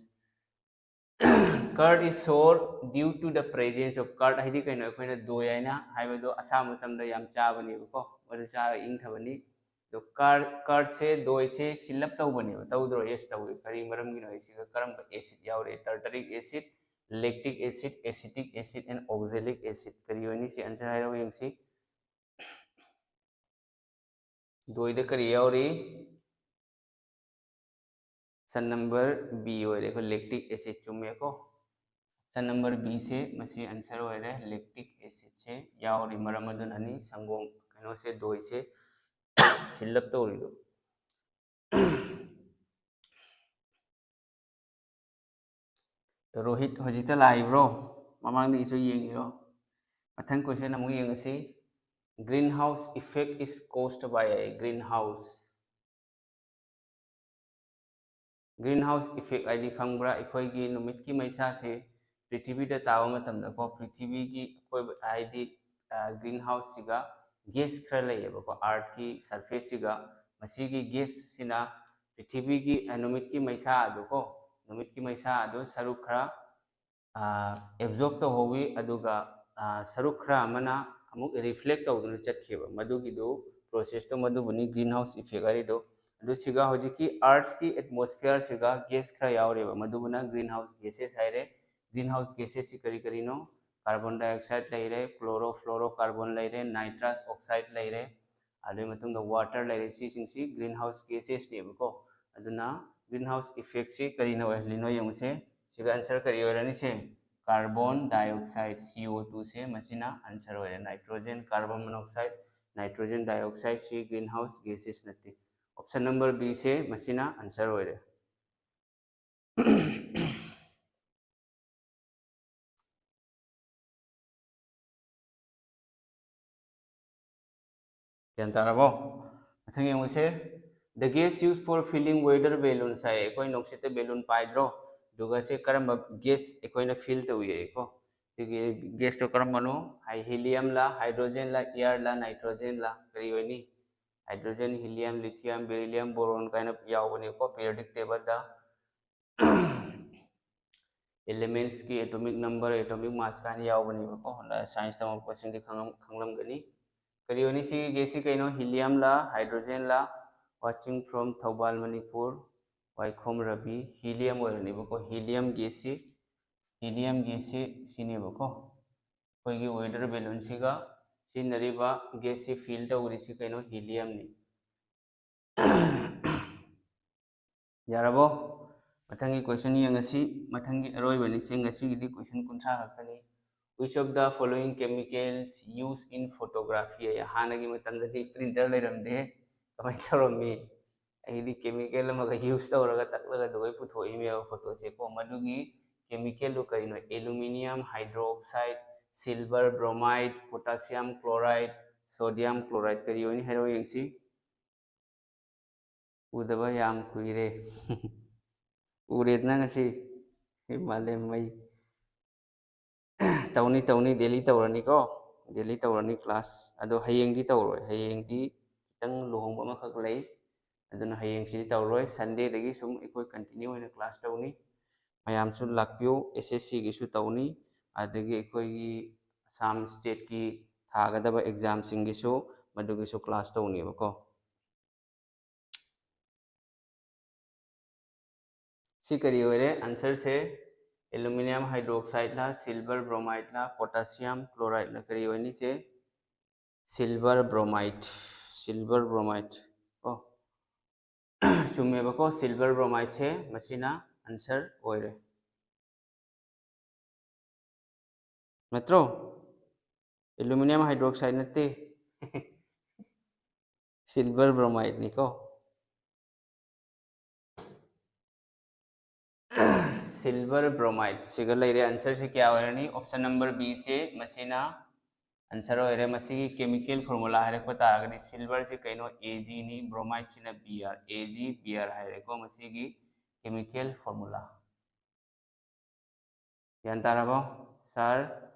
Curd is sour due to the presence of curd ꯍꯥꯏꯗꯤ ꯀꯩꯅꯣ? ꯑꯩꯈꯣꯏꯅ ꯗꯣꯏ ꯍꯥꯏꯅ ꯍꯥꯏꯕꯗꯣ ꯑꯁꯥꯕ ꯃꯇꯝꯗ ꯌꯥꯝ ꯆꯥꯕꯅꯦꯕꯀꯣ, ꯃꯗꯨ ꯆꯥꯔꯒ ꯏꯪꯊꯕꯅꯤ꯫ ꯑꯗꯣ curd, curdꯁꯦ, ꯗꯣꯏꯁꯦ ꯁꯤꯜꯂꯞ ꯇꯧꯕꯅꯦꯕ, ꯇꯧꯗ꯭ꯔꯣ? Yes, ꯇꯧꯏ꯫ ꯀꯔꯤ ꯃꯔꯝꯒꯤꯅꯣ? ꯁꯤꯒ ꯀꯔꯝꯕ acid ꯌꯥꯎꯔꯦ? Tartaric acid, lactic acid, acetic acid and oxalic acid꯫ ꯀꯔꯤ ꯑꯣꯏꯅꯤ ꯁꯤ? Answer ꯍꯥꯏꯔꯛꯑꯣ ꯌꯦꯡꯁꯤ꯫ ꯗꯣꯏꯗ ꯀꯔꯤ ꯌꯥꯎꯔꯤ? Option number B ꯑꯣꯏꯔꯦ, ꯑꯩꯈꯣꯏ lactic acid꯫ ꯆꯨꯝꯃꯦꯀꯣ? Option number B ꯁꯦ ꯃꯁꯤ answer ꯑꯣꯏꯔꯦ, lactic acidꯁꯦ ꯌꯥꯎꯔꯤ꯫ ꯃꯔꯝ ꯑꯗꯨꯅꯅꯤ ꯁꯪꯒꯣꯝ, ꯀꯩꯅꯣꯁꯦ, ꯗꯣꯏꯁꯦ ꯁꯤꯜꯂꯞ ꯇꯧꯔꯤꯗꯣ꯫ ꯔꯣꯍꯤꯠ ꯍꯧꯖꯤꯛꯇ ꯂꯥꯛꯏꯕ꯭ꯔꯣ? ꯃꯃꯥꯡꯗꯒꯤꯁꯨ ꯌꯦꯡꯉꯤꯔꯣ? ꯃꯊꯪ question ꯑꯃꯨꯛ ꯌꯦꯡꯉꯁꯤ꯫ Greenhouse effect is caused by a greenhouse꯫ Greenhouse effect ꯍꯥꯏꯗꯤ ꯈꯪꯕ꯭ꯔꯥ? ꯑꯩꯈꯣꯏꯒꯤ ꯅꯨꯃꯤꯠꯀꯤ ꯃꯩꯁꯥꯁꯦ ꯄ꯭ꯔꯤꯊꯤꯕꯤꯗ ꯇꯥꯕ ꯃꯇꯝꯗꯀꯣ, ꯄ꯭ꯔꯤꯊꯤꯕꯤꯒꯤ ꯑꯀꯣꯏꯕ ꯍꯥꯏꯗꯤ greenhouseꯁꯤꯒ gas ꯈꯔ ꯂꯩꯌꯦꯕꯀꯣ, earthꯀꯤ surfaceꯁꯤꯒ, ꯃꯁꯤꯒꯤ gasꯁꯤꯅ ꯄ꯭ꯔꯤꯊꯤꯕꯤꯒꯤ, ꯑ, ꯅꯨꯃꯤꯠꯀꯤ ꯃꯩꯁꯥ ꯑꯗꯨꯀꯣ, ꯅꯨꯃꯤꯠꯀꯤ ꯃꯩꯁꯥ ꯑꯗꯨ ꯁꯔꯨꯛ ꯈꯔ, ꯑ, absorb ꯇꯧꯍꯧꯋꯤ, ꯑꯗꯨꯒ, ꯑ, ꯁꯔꯨꯛ ꯈꯔ ꯑꯃꯅ ꯑꯃꯨꯛ reflect ꯇꯧꯗꯨꯅ ꯆꯠꯈꯤꯕ, ꯃꯗꯨꯒꯤꯗꯨ processꯇꯣ ꯃꯗꯨꯕꯨꯅꯤ greenhouse effect ꯍꯥꯏꯔꯤꯗꯣ꯫ ꯑꯗꯨ ꯁꯤꯒ ꯍꯧꯖꯤꯛꯀꯤ earthꯀꯤ atmosphereꯁꯤꯒ gas ꯈꯔ ꯌꯥꯎꯔꯦꯕ, ꯃꯗꯨꯕꯨꯅ greenhouse gases ꯍꯥꯏꯔꯦ꯫ Greenhouse gasesꯁꯤ ꯀꯔꯤ ꯀꯔꯤꯅꯣ? Carbon dioxide ꯂꯩꯔꯦ, chlorofluorocarbon ꯂꯩꯔꯦ, nitrous oxide ꯂꯩꯔꯦ, ꯑꯗꯨꯒꯤ ꯃꯇꯨꯡꯗ water ꯂꯩꯔꯦ꯫ ꯁꯤꯁꯤꯡꯁꯤ greenhouse gasesꯅꯦꯕꯀꯣ꯫ ꯑꯗꯨꯅ greenhouse effectꯁꯤ ꯀꯔꯤꯅ ꯑꯣꯏꯍꯜꯂꯤꯅꯣ ꯌꯦꯡꯉꯨꯁꯦ꯫ ꯁꯤꯒ answer ꯀꯔꯤ ꯑꯣꯏꯔꯅꯤ? ꯁꯦ carbon dioxide, C O two ꯁꯦ ꯃꯁꯤꯅ answer ꯑꯣꯏꯔꯦ꯫ Nitrogen, carbon monoxide, nitrogen dioxide ꯁꯤ greenhouse gases ꯅꯠꯇꯦ꯫ Option number B ꯁꯦ ꯃꯁꯤꯅ answer ꯑꯣꯏꯔꯦ꯫ ꯒ꯭ꯌꯥꯟ ꯇꯥꯔꯕꯣ? ꯃꯊꯪ ꯌꯦꯡꯉꯨꯁꯦ꯫ The gas used for filling weather balloons ꯍꯥꯏ꯫ ꯑꯩꯈꯣꯏ ꯅꯨꯡꯁꯤꯠꯇ balloon ꯄꯥꯏꯗ꯭ꯔꯣ? ꯑꯗꯨꯒ ꯁꯤ ꯀꯔꯝꯕ gas ꯑꯩꯈꯣꯏꯅ fill ꯇꯧꯏꯀꯣ? ꯁꯤꯒꯤ gasꯇꯣ ꯀꯔꯝꯕꯅꯣ? ꯍꯥꯏ, helium ꯂꯥ, hydrogen ꯂꯥ, air ꯂꯥ, nitrogen ꯂꯥ? ꯀꯔꯤ ꯑꯣꯏꯅꯤ? Hydrogen, helium, lithium, beryllium, boron ꯀꯥꯏꯅ ꯌꯥꯎꯕꯅꯦꯀꯣ periodic tableꯗ꯫ Elementsꯀꯤ atomic number, atomic mass ꯀꯥꯏꯅ ꯌꯥꯎꯕꯅꯦꯕꯀꯣ꯫ Science ꯇꯝꯃꯛꯄꯁꯤꯡꯗꯤ ꯈꯪꯉꯝ-, ꯈꯪꯂꯝꯒꯅꯤ꯫ ꯀꯔꯤ ꯑꯣꯏꯅꯤ ꯁꯤꯒꯤ gasꯁꯤ ꯀꯩꯅꯣ? Helium ꯂꯥ, hydrogen ꯂꯥ? Watching from ꯊꯧꯕꯥꯜ, ꯃꯅꯤꯄꯨꯔ, ꯋꯥꯏꯈꯣꯝ ꯔꯕꯤ, helium ꯑꯣꯏꯔꯅꯦꯕꯀꯣ꯫ Helium gasꯁꯤ, helium gasꯁꯤ ꯁꯤꯅꯦꯕꯀꯣ꯫ ꯑꯩꯈꯣꯏꯒꯤ weather balloonꯁꯤꯒ ꯁꯤꯖꯤꯟꯅꯔꯤꯕ gasꯁꯤ fill ꯇꯧꯔꯤꯁꯤ ꯀꯩꯅꯣ? Heliumꯅꯤ꯫ ꯌꯥꯔꯕꯣ? ꯃꯊꯪꯒꯤ question ꯌꯦꯡꯉꯁꯤ꯫ ꯃꯊꯪꯒꯤ ꯑꯔꯣꯏꯕꯅꯤꯁꯦ, ꯉꯁꯤꯒꯤꯗꯤ question ꯀꯨꯟꯊ꯭ꯔꯥ ꯈꯛꯇꯅꯤ꯫ Which of the following chemicals used in photography? ꯍꯥꯟꯅꯒꯤ ꯃꯇꯝꯗꯗꯤ printer ꯂꯩꯔꯝꯗꯦ꯫ ꯀꯃꯥꯏꯅ ꯇꯧꯔꯝꯃꯤ? ꯑꯩꯗꯤ chemical ꯑꯃꯒ use ꯇꯧꯔꯒ ꯇꯛꯂꯒ ꯑꯗꯨꯒ ꯄꯨꯊꯣꯛꯏꯃꯦꯕ photoꯁꯦꯀꯣ꯫ ꯃꯗꯨꯒꯤ chemicalꯗꯨ ꯀꯔꯤꯅꯣ? Aluminium hydroxide, silver bromide, potassium chloride, sodium chloride꯫ ꯀꯔꯤ ꯑꯣꯏꯅꯤ ꯍꯥꯏꯔꯣ ꯌꯦꯡꯁꯤ꯫ ꯎꯗꯕ ꯌꯥꯝ ꯀꯨꯏꯔꯦ꯫ ꯎꯔꯦꯗꯅ ꯉꯁꯤ꯫ ꯍꯦ ꯃꯥꯂꯦꯝ ꯃꯩ꯫ ꯇꯧꯅꯤ, ꯇꯧꯅꯤ, daily ꯇꯧꯔꯅꯤꯀꯣ꯫ Daily ꯇꯧꯔꯅꯤ class꯫ ꯑꯗꯣ ꯍꯌꯦꯡꯗꯤ ꯇꯧꯔꯣꯏ꯫ ꯍꯌꯦꯡꯗꯤ ꯈꯤꯇꯪ ꯂꯨꯍꯣꯡꯕ ꯑꯃꯈꯛ ꯂꯩ꯫ ꯑꯗꯨꯅ ꯍꯌꯦꯡꯁꯤꯗꯤ ꯇꯧꯔꯣꯏ꯫ Sundayꯗꯒꯤ ꯁꯨꯝ ꯑꯩꯈꯣꯏ continue ꯑꯣꯏꯅ class ꯇꯧꯅꯤ꯫ ꯃꯌꯥꯝꯁꯨ ꯂꯥꯛꯄꯤꯌꯨ꯫ SSCꯒꯤꯁꯨ ꯇꯧꯅꯤ꯫ ꯑꯗꯒꯤ ꯑꯩꯈꯣꯏꯒꯤ ꯑꯁꯥꯝ stateꯀꯤ ꯊꯥꯒꯗꯕ examꯁꯤꯡꯒꯤꯁꯨ, ꯃꯗꯨꯒꯤꯁꯨ class ꯇꯧꯅꯦꯕꯀꯣ꯫ ꯁꯤ ꯀꯔꯤ ꯑꯣꯏꯔꯦ? Answerꯁꯦ aluminium hydroxideꯂ, silver bromideꯂ, potassium chlorideꯂ? ꯀꯔꯤ ꯑꯣꯏꯅꯤ ꯁꯦ? Silver bromide, silver bromide꯫ ꯀꯣ, ꯆꯨꯝꯃꯦꯕꯀꯣ, silver bromideꯁꯦ ꯃꯁꯤꯅ answer ꯑꯣꯏꯔꯦ꯫ ꯅꯠꯇ꯭ꯔꯣ? Aluminium hydroxide ꯅꯠꯇꯦ, silver bromide ꯅꯤꯀꯣ꯫ Silver bromide ꯁꯤꯒ ꯂꯩꯔꯦ꯫ Answer ꯁꯤ ꯀꯌꯥ ꯑꯣꯏꯔꯅꯤ? Option number B ꯁꯦ ꯃꯁꯤꯅ answer ꯑꯣꯏꯔꯦ꯫ ꯃꯁꯤꯒꯤ chemical formula ꯍꯥꯏꯔꯛꯄ ꯇꯥꯔꯒꯗꯤ silver ꯁꯤ ꯀꯩꯅꯣ? Ag ꯅꯤ, bromide ꯁꯤꯅ Br, Ag Br ꯍꯥꯏꯔꯦꯀꯣ ꯃꯁꯤꯒꯤ chemical formula꯫ ꯒ꯭ꯌꯥꯟ ꯇꯥꯔꯕꯣ? Sir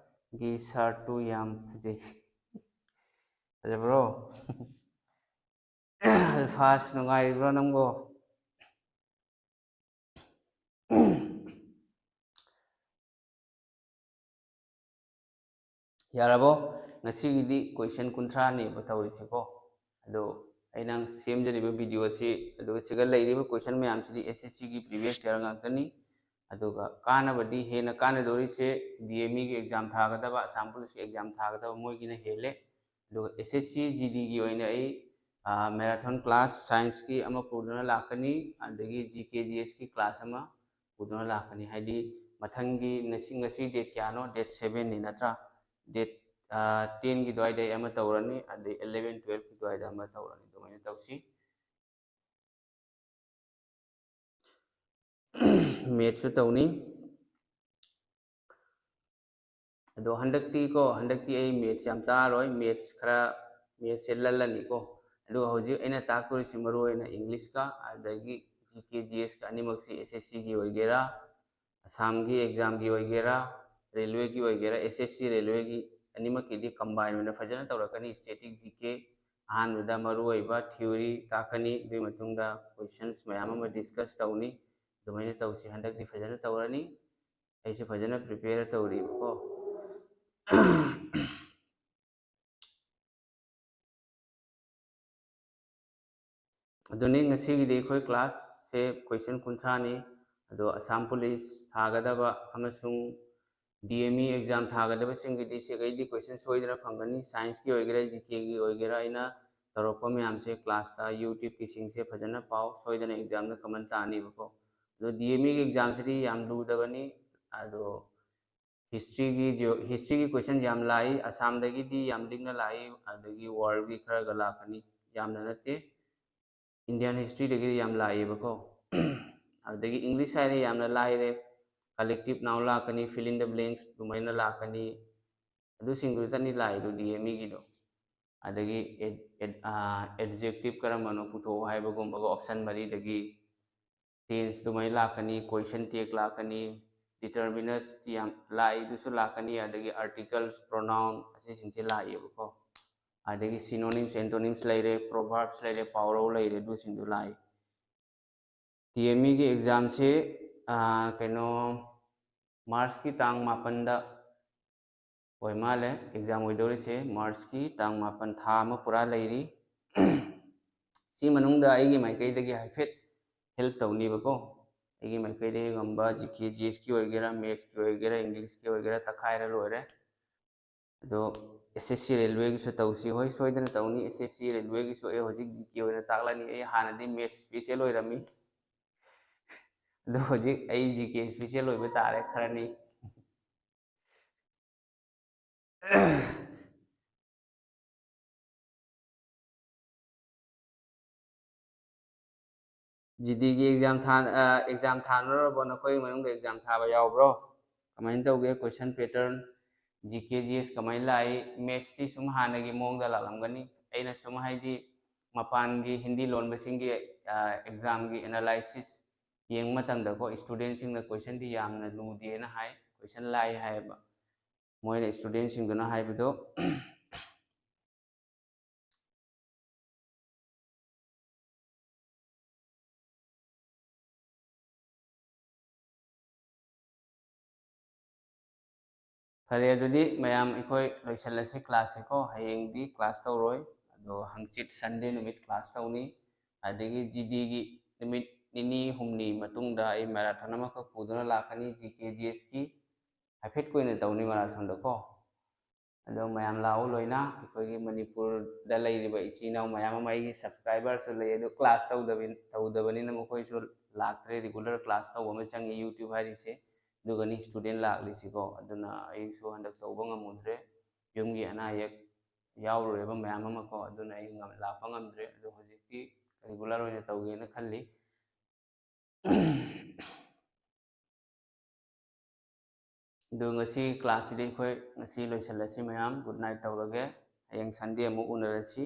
ꯒꯤ shirt ꯇꯨ ꯌꯥꯝ ꯐꯖꯩ꯫ ꯐꯖꯕ꯭ꯔꯣ? ꯑꯜꯐꯥꯁ, ꯅꯨꯡꯉꯥꯏꯔꯤꯕ꯭ꯔꯣ ꯅꯪꯕꯣ? ꯌꯥꯔꯕꯣ? ꯉꯁꯤꯒꯤꯗꯤ question ꯀꯨꯟꯊ꯭ꯔꯥꯅꯦꯕ ꯇꯧꯔꯤꯁꯦꯀꯣ꯫ ꯑꯗꯣ ꯑꯩꯅ ꯁꯦꯝꯖꯔꯤꯕ video ꯑꯁꯤ, ꯑꯗꯨꯒ ꯁꯤꯒ ꯂꯩꯔꯤꯕ question ꯃꯌꯥꯝꯁꯤꯗꯤ S S C ꯒꯤ previous year ꯉꯥꯛꯇꯅꯤ꯫ ꯑꯗꯨꯒ ꯀꯥꯟꯅꯕꯗꯤ, ꯍꯦꯟꯅ ꯀꯥꯟꯅꯗꯣꯔꯤꯁꯦ D M E ꯒꯤ exam ꯊꯥꯒꯗꯕ, Assam Police ꯀꯤ exam ꯊꯥꯒꯗꯕ ꯃꯣꯏꯒꯤꯅ ꯍꯦꯜꯂꯦ꯫ ꯑꯗꯨꯒ S S C G D ꯒꯤ ꯑꯣꯏꯅ ꯑꯩ, ꯑꯥ, marathon class science ꯀꯤ ꯑꯃ ꯄꯨꯗꯨꯅ ꯂꯥꯛꯀꯅꯤ, ꯑꯗꯒꯤ G K G S ꯀꯤ class ꯑꯃ ꯄꯨꯗꯨꯅ ꯂꯥꯛꯀꯅꯤ꯫ ꯍꯥꯏꯗꯤ ꯃꯊꯪꯒꯤ ꯉꯁꯤ, ꯉꯁꯤ date ꯀꯌꯥꯅꯣ? Date seven ꯅꯤ ꯅꯠꯇ꯭ꯔꯥ? Date, ꯑꯥ, ten ꯒꯤ ꯑꯗꯨꯋꯥꯏꯗ ꯑꯩ ꯑꯃ ꯇꯧꯔꯅꯤ, ꯑꯗꯩ eleven, twelve ꯀꯤ ꯑꯗꯨꯋꯥꯏꯗ ꯑꯃ ꯇꯧꯔꯅꯤ꯫ ꯑꯗꯨꯃꯥꯏꯅ ꯇꯧꯁꯤ꯫ Maths ꯁꯨ ꯇꯧꯅꯤ꯫ ꯑꯗꯣ ꯍꯟꯗꯛꯇꯤ ꯀꯣ, ꯍꯟꯗꯛꯇꯤ ꯑꯩ maths ꯌꯥꯝ ꯇꯥꯛꯑꯔꯣꯏ, maths ꯈꯔ, maths ꯁꯦ ꯂꯜꯂꯅꯤꯀꯣ꯫ ꯑꯗꯨꯒ ꯍꯧꯖꯤꯛ ꯑꯩꯅ ꯇꯥꯛꯇꯣꯔꯤꯁꯤ ꯃꯔꯨ ꯑꯣꯏꯅ English ꯀ ꯑꯗꯒꯤ G K G S ꯀ ꯑꯅꯤꯃꯛꯁꯤ, S S C ꯒꯤ ꯑꯣꯏꯒꯦꯔꯥ, ꯑꯁꯥꯝꯒꯤ exam ꯒꯤ ꯑꯣꯏꯒꯦꯔꯥ, railway ꯒꯤ ꯑꯣꯏꯒꯦꯔꯥ, S S C railway ꯒꯤ ꯑꯅꯤꯃꯛꯀꯤꯗꯤ combine ꯑꯣꯏꯅ ꯐꯖꯅ ꯇꯧꯔꯛꯀꯅꯤ꯫ Static G K ꯑꯍꯥꯟꯕꯗ ꯃꯔꯨ ꯑꯣꯏꯕ theory ꯇꯥꯛꯀꯅꯤ, ꯑꯗꯨꯒꯤ ꯃꯇꯨꯡꯗ questions ꯃꯌꯥꯝ ꯑꯃ discuss ꯇꯧꯅꯤ꯫ ꯑꯗꯨꯃꯥꯏꯅ ꯇꯧꯁꯤ, ꯍꯟꯗꯛꯇꯤ ꯐꯖꯅ ꯇꯧꯔꯅꯤ꯫ ꯑꯩꯁꯨ ꯐꯖꯅ prepare ꯇꯧꯔꯤꯕꯀꯣ꯫ ꯑꯗꯨꯅꯤ, ꯉꯁꯤꯒꯤꯗꯤ ꯑꯩꯈꯣꯏ class ꯁꯦ question ꯀꯨꯟꯊ꯭ꯔꯥꯅꯤ꯫ ꯑꯗꯣ Assam Police ꯊꯥꯒꯗꯕ ꯑꯃꯁꯨꯡ D M E exam ꯊꯥꯒꯗꯕꯁꯤꯡꯒꯤꯗꯤ ꯁꯤꯈꯩꯗꯤ question ꯁꯣꯏꯗꯅ ꯐꯪꯒꯅꯤ꯫ Science ꯀꯤ ꯑꯣꯏꯒꯦꯔꯥ, G K ꯒꯤ ꯑꯣꯏꯒꯦꯔꯥ, ꯑꯩꯅ ꯇꯧꯔꯛꯄ ꯃꯌꯥꯝꯁꯦ class ꯇ, YouTube ꯀꯤꯁꯤꯡꯁꯦ ꯐꯖꯅ ꯄꯥꯎ, ꯁꯣꯏꯗꯅ exam ꯗ common ꯇꯥꯅꯤꯕꯀꯣ꯫ ꯑꯗꯣ D M E ꯒꯤ exam ꯁꯤꯗꯤ ꯌꯥꯝ ꯂꯨꯗꯕꯅꯤ꯫ ꯑꯗꯣ ꯍꯤꯁꯇ꯭ꯔꯤꯒꯤ ꯖꯤꯑꯣ ꯍꯤꯁꯇ꯭ꯔꯤꯒꯤ ꯀꯣꯏꯁꯟ ꯌꯥꯝ ꯂꯥꯛꯏ, ꯑꯁꯥꯝꯗꯒꯤꯗꯤ ꯌꯥꯝ ꯂꯤꯛꯅ ꯂꯥꯛꯏ, ꯑꯗꯒꯤ ꯋꯥꯔꯜꯒꯤ ꯈꯔꯒ ꯂꯥꯛꯀꯅꯤ, ꯌꯥꯝꯅ ꯅꯠꯇꯦ꯫ ꯏꯟꯗꯤꯌꯥꯟ ꯍꯤꯁꯇ꯭ꯔꯤꯗꯒꯤꯗꯤ ꯌꯥꯝ ꯂꯥꯛꯏꯕꯀꯣ꯫ ꯑꯗꯒꯤ ꯏꯪꯂꯤꯁ ꯍꯥꯏꯔꯦ, ꯌꯥꯝꯅ ꯂꯥꯏꯔꯦ, ꯀꯂꯦꯛꯇꯤꯞ ꯅꯥꯎꯟ ꯂꯥꯛꯀꯅꯤ, ꯐꯤꯜ ꯏꯟ ꯗ ꯕ꯭ꯂꯦꯡꯁ ꯑꯗꯨꯃꯥꯏꯅ ꯂꯥꯛꯀꯅꯤ, ꯑꯗꯨꯁꯤꯡꯗꯨꯗꯅꯤ ꯂꯥꯛꯏꯗꯣ ꯗꯤ ꯑꯦꯝ ꯏꯒꯤꯗꯣ꯫ ꯑꯗꯒꯤ ꯑꯦꯗꯖꯦꯛꯇꯤꯞ ꯀꯔꯝꯕꯅꯣ ꯄꯨꯊꯣꯛꯑꯣ ꯍꯥꯏꯕꯒꯨꯝꯕꯒ ꯑꯣꯞꯁꯟ ꯃꯔꯤꯗꯒꯤ ꯇꯦꯟꯁ ꯑꯗꯨꯃꯥꯏꯅ ꯂꯥꯛꯀꯅꯤ, ꯀꯣꯏꯁꯟ ꯇꯦꯛ ꯂꯥꯛꯀꯅꯤ, ꯗꯤꯇꯔꯃꯤꯅꯁꯇꯤ ꯌꯥꯝ ꯂꯥꯛꯏꯗꯨꯁꯨ ꯂꯥꯛꯀꯅꯤ, ꯑꯗꯒꯤ ꯑꯥꯔꯇꯤꯀꯜꯁ, ꯄ꯭ꯔꯣꯅꯥꯎꯟ ꯑꯁꯤꯁꯤꯡꯁꯦ ꯂꯥꯛꯏꯕꯀꯣ꯫ ꯑꯗꯒꯤ ꯁꯤꯅꯣꯅꯤꯝꯁ, ꯑꯦꯟꯇꯣꯅꯤꯝꯁ ꯂꯩꯔꯦ, ꯄ꯭ꯔꯣꯚꯥꯔꯕꯁ ꯂꯩꯔꯦ, ꯄꯥꯎꯔꯧ ꯂꯩꯔꯦ, ꯑꯗꯨꯁꯤꯡꯗꯨ ꯂꯥꯛꯏ꯫ ꯇꯤ ꯑꯦꯝ ꯏꯒꯤ ꯑꯦꯛꯖꯥꯝꯁꯤ ꯀꯩꯅꯣ ꯃꯥꯔꯁꯀꯤ ꯇꯥꯡ ꯃꯥꯄꯟꯗ ꯑꯣꯏ ꯃꯥꯜꯂꯦ ꯑꯦꯛꯖꯥꯝ ꯑꯣꯏꯗꯧꯔꯤꯁꯦ꯫ ꯃꯥꯔꯁꯀꯤ ꯇꯥꯡ ꯃꯥꯄꯟ, ꯊꯥ ꯑꯃ ꯄꯨꯔꯥ ꯂꯩꯔꯤ꯫ ꯁꯤ ꯃꯅꯨꯡꯗ ꯑꯩꯒꯤ ꯃꯥꯏꯀꯩꯗꯒꯤ ꯍꯥꯏꯐꯦꯠ ꯍꯦꯜꯞ ꯇꯧꯅꯤꯕꯀꯣ꯫ ꯑꯩꯒꯤ ꯃꯥꯏꯀꯩꯗꯒꯤ ꯉꯝꯕ ꯖꯤ ꯀꯦ ꯖꯤ ꯑꯦꯁꯀꯤ ꯑꯣꯏꯒꯦꯔꯥ, ꯃꯦꯠꯁꯀꯤ ꯑꯣꯏꯒꯦꯔꯥ, ꯏꯪꯂꯤꯁꯀꯤ ꯑꯣꯏꯒꯦꯔꯥ, ꯇꯛꯈꯥꯏꯔ ꯂꯣꯏꯔꯦ꯫ ꯑꯗꯣ ꯑꯦꯁ ꯑꯦꯁ ꯁꯤ ꯔꯦꯜꯋꯦꯒꯤꯁꯨ ꯇꯧꯁꯤ꯫ ꯍꯣꯏ, ꯁꯣꯏꯗꯅ ꯇꯧꯅꯤ꯫ ꯑꯦꯁ ꯑꯦꯁ ꯁꯤ ꯔꯦꯜꯋꯦꯒꯤꯁꯨ ꯑꯩ ꯍꯧꯖꯤꯛ ꯖꯤ ꯀꯦ ꯑꯣꯏꯅ ꯇꯥꯛꯂꯅꯤ꯫ ꯑꯩ ꯍꯥꯟꯅꯗꯤ ꯃꯦꯠꯁ ꯏꯁꯄꯤꯁꯦꯜ ꯑꯣꯏꯔꯝꯃꯤ, ꯑꯗꯣ ꯍꯧꯖꯤꯛ ꯑꯩ ꯖꯤ ꯀꯦ ꯏꯁꯄꯤꯁꯦꯜ ꯑꯣꯏꯕ ꯇꯥꯔꯦ ꯈꯔꯅꯤ꯫ ꯖꯤ ꯗꯤꯒꯤ ꯑꯦꯛꯖꯥꯝ ꯊꯥ ꯑꯦꯛꯖꯥꯝ ꯊꯥꯅꯔꯕꯣ? ꯅꯈꯣꯏ ꯃꯅꯨꯡꯗ ꯑꯦꯛꯖꯥꯝ ꯊꯥꯕ ꯌꯥꯎꯕ꯭ꯔꯣ? ꯀꯃꯥꯏꯅ ꯇꯧꯒꯦ ꯀꯣꯏꯁꯟ ꯄꯦꯇꯔꯟ? ꯖꯤ ꯀꯦ ꯖꯤ ꯑꯦꯁ ꯀꯃꯥꯏꯅ ꯂꯥꯛꯏ? ꯃꯦꯠꯁꯇꯤ ꯁꯨꯝ ꯍꯥꯟꯅꯒꯤ ꯃꯑꯣꯡꯗ ꯂꯥꯛꯂꯝꯒꯅꯤ꯫ ꯑꯩꯅ ꯁꯨꯝ ꯍꯥꯏꯗꯤ ꯃꯄꯥꯟꯒꯤ ꯍꯤꯟꯗꯤ ꯂꯣꯟꯕꯁꯤꯡꯒꯤ ꯑꯦꯛꯖꯥꯝꯒꯤ ꯑꯦꯅꯥꯂꯥꯏꯁꯤꯁ ꯌꯦꯡꯕ ꯃꯇꯝꯗꯀꯣ, ꯏꯁꯇꯨꯗꯦꯟꯁꯤꯡꯅ ꯀꯣꯏꯁꯟꯗꯤ ꯌꯥꯝꯅ ꯂꯨꯗꯦꯅ ꯍꯥꯏ, ꯀꯣꯏꯁꯟ ꯂꯥꯏ ꯍꯥꯏꯌꯦꯕ ꯃꯣꯏꯅ ꯏꯁꯇꯨꯗꯦꯟꯁꯤꯡꯗꯨꯅ ꯍꯥꯏꯕꯗꯣ꯫ ꯐꯔꯦ, ꯑꯗꯨꯗꯤ ꯃꯌꯥꯝ ꯑꯩꯈꯣꯏ ꯂꯣꯏꯁꯤꯜꯂꯁꯤ ꯀ꯭ꯂꯥꯁꯁꯦꯀꯣ꯫ ꯍꯌꯦꯡꯗꯤ ꯀ꯭ꯂꯥꯁ ꯇꯧꯔꯣꯏ, ꯑꯗꯣ ꯍꯪꯆꯤꯠ ꯁꯟꯗꯦ ꯅꯨꯃꯤꯠ ꯀ꯭ꯂꯥꯁ ꯇꯧꯅꯤ꯫ ꯑꯗꯒꯤ ꯖꯤ ꯗꯤꯒꯤ ꯅꯨꯃꯤꯠ ꯅꯤꯅꯤ ꯍꯨꯝꯅꯤ ꯃꯇꯨꯡꯗ ꯑꯩ ꯃꯦꯔꯥꯊꯣꯟ ꯑꯃꯈꯛ ꯄꯨꯗꯨꯅ ꯂꯥꯛꯀꯅꯤ, ꯖꯤ ꯀꯦ ꯖꯤ ꯑꯦꯁꯀꯤ꯫ ꯍꯥꯏꯐꯦꯠ ꯀꯨꯏꯅ ꯇꯧꯅꯤ ꯃꯦꯔꯥꯊꯣꯟꯗꯀꯣ꯫ ꯑꯗꯣ ꯃꯌꯥꯝ ꯂꯥꯛꯑꯣ ꯂꯣꯏꯅ꯫ ꯑꯩꯈꯣꯏꯒꯤ ꯃꯅꯤꯄꯨꯔꯗ ꯂꯩꯔꯤꯕ ꯏꯆꯤꯜ ꯏꯅꯥꯎ ꯃꯌꯥꯝ ꯑꯃ, ꯑꯩꯒꯤ ꯁꯕꯁꯀ꯭ꯔꯥꯏꯕꯔꯁꯨ ꯂꯩ, ꯑꯗꯣ ꯀ꯭ꯂꯥꯁ ꯇꯧꯗꯕꯤ-, ꯇꯧꯗꯕꯅꯤꯅ ꯃꯈꯣꯏꯁꯨ ꯂꯥꯛꯇ꯭ꯔꯦ꯫ ꯔꯤꯒꯨꯂꯔ ꯀ꯭ꯂꯥꯁ ꯇꯧꯕ ꯑꯃ ꯆꯪꯉꯤ YouTube ꯍꯥꯏꯔꯤꯁꯦ꯫ ꯑꯗꯨꯒꯅꯤ ꯁ꯭ꯇꯨꯗꯦꯟ ꯂꯥꯛꯂꯤꯁꯤꯀꯣ꯫ ꯑꯗꯨꯅ ꯑꯩꯁꯨ ꯍꯟꯗꯛ ꯇꯧꯕ ꯉꯝꯃꯨꯗ꯭ꯔꯦ, ꯌꯨꯝꯒꯤ ꯑꯅꯥ ꯑꯌꯦꯛ ꯌꯥꯎꯔꯨꯔꯦꯕ ꯃꯌꯥꯝ ꯑꯃ ꯀꯣ꯫ ꯑꯗꯨꯅ ꯑꯩ ꯉꯝ-, ꯂꯥꯛꯄ ꯉꯝꯗ꯭ꯔꯦ꯫ ꯑꯗꯣ ꯍꯧꯖꯤꯛꯇꯤ ꯔꯤꯒꯨꯂꯔ ꯑꯣꯏꯅ ꯇꯧꯒꯦꯅ ꯈꯜꯂꯤ꯫ ꯑꯗꯨ ꯉꯁꯤ ꯀ꯭ꯂꯥꯁꯁꯤꯗꯤ ꯑꯩꯈꯣꯏ ꯉꯁꯤ ꯂꯣꯏꯁꯤꯜꯂꯁꯤ ꯃꯌꯥꯝ꯫ ꯒꯨꯗ ꯅꯥꯏꯠ ꯇꯧꯔꯒꯦ꯫ ꯍꯌꯦꯡ ꯁꯟꯗꯦ ꯑꯃꯨꯛ ꯎꯅꯔꯁꯤ꯫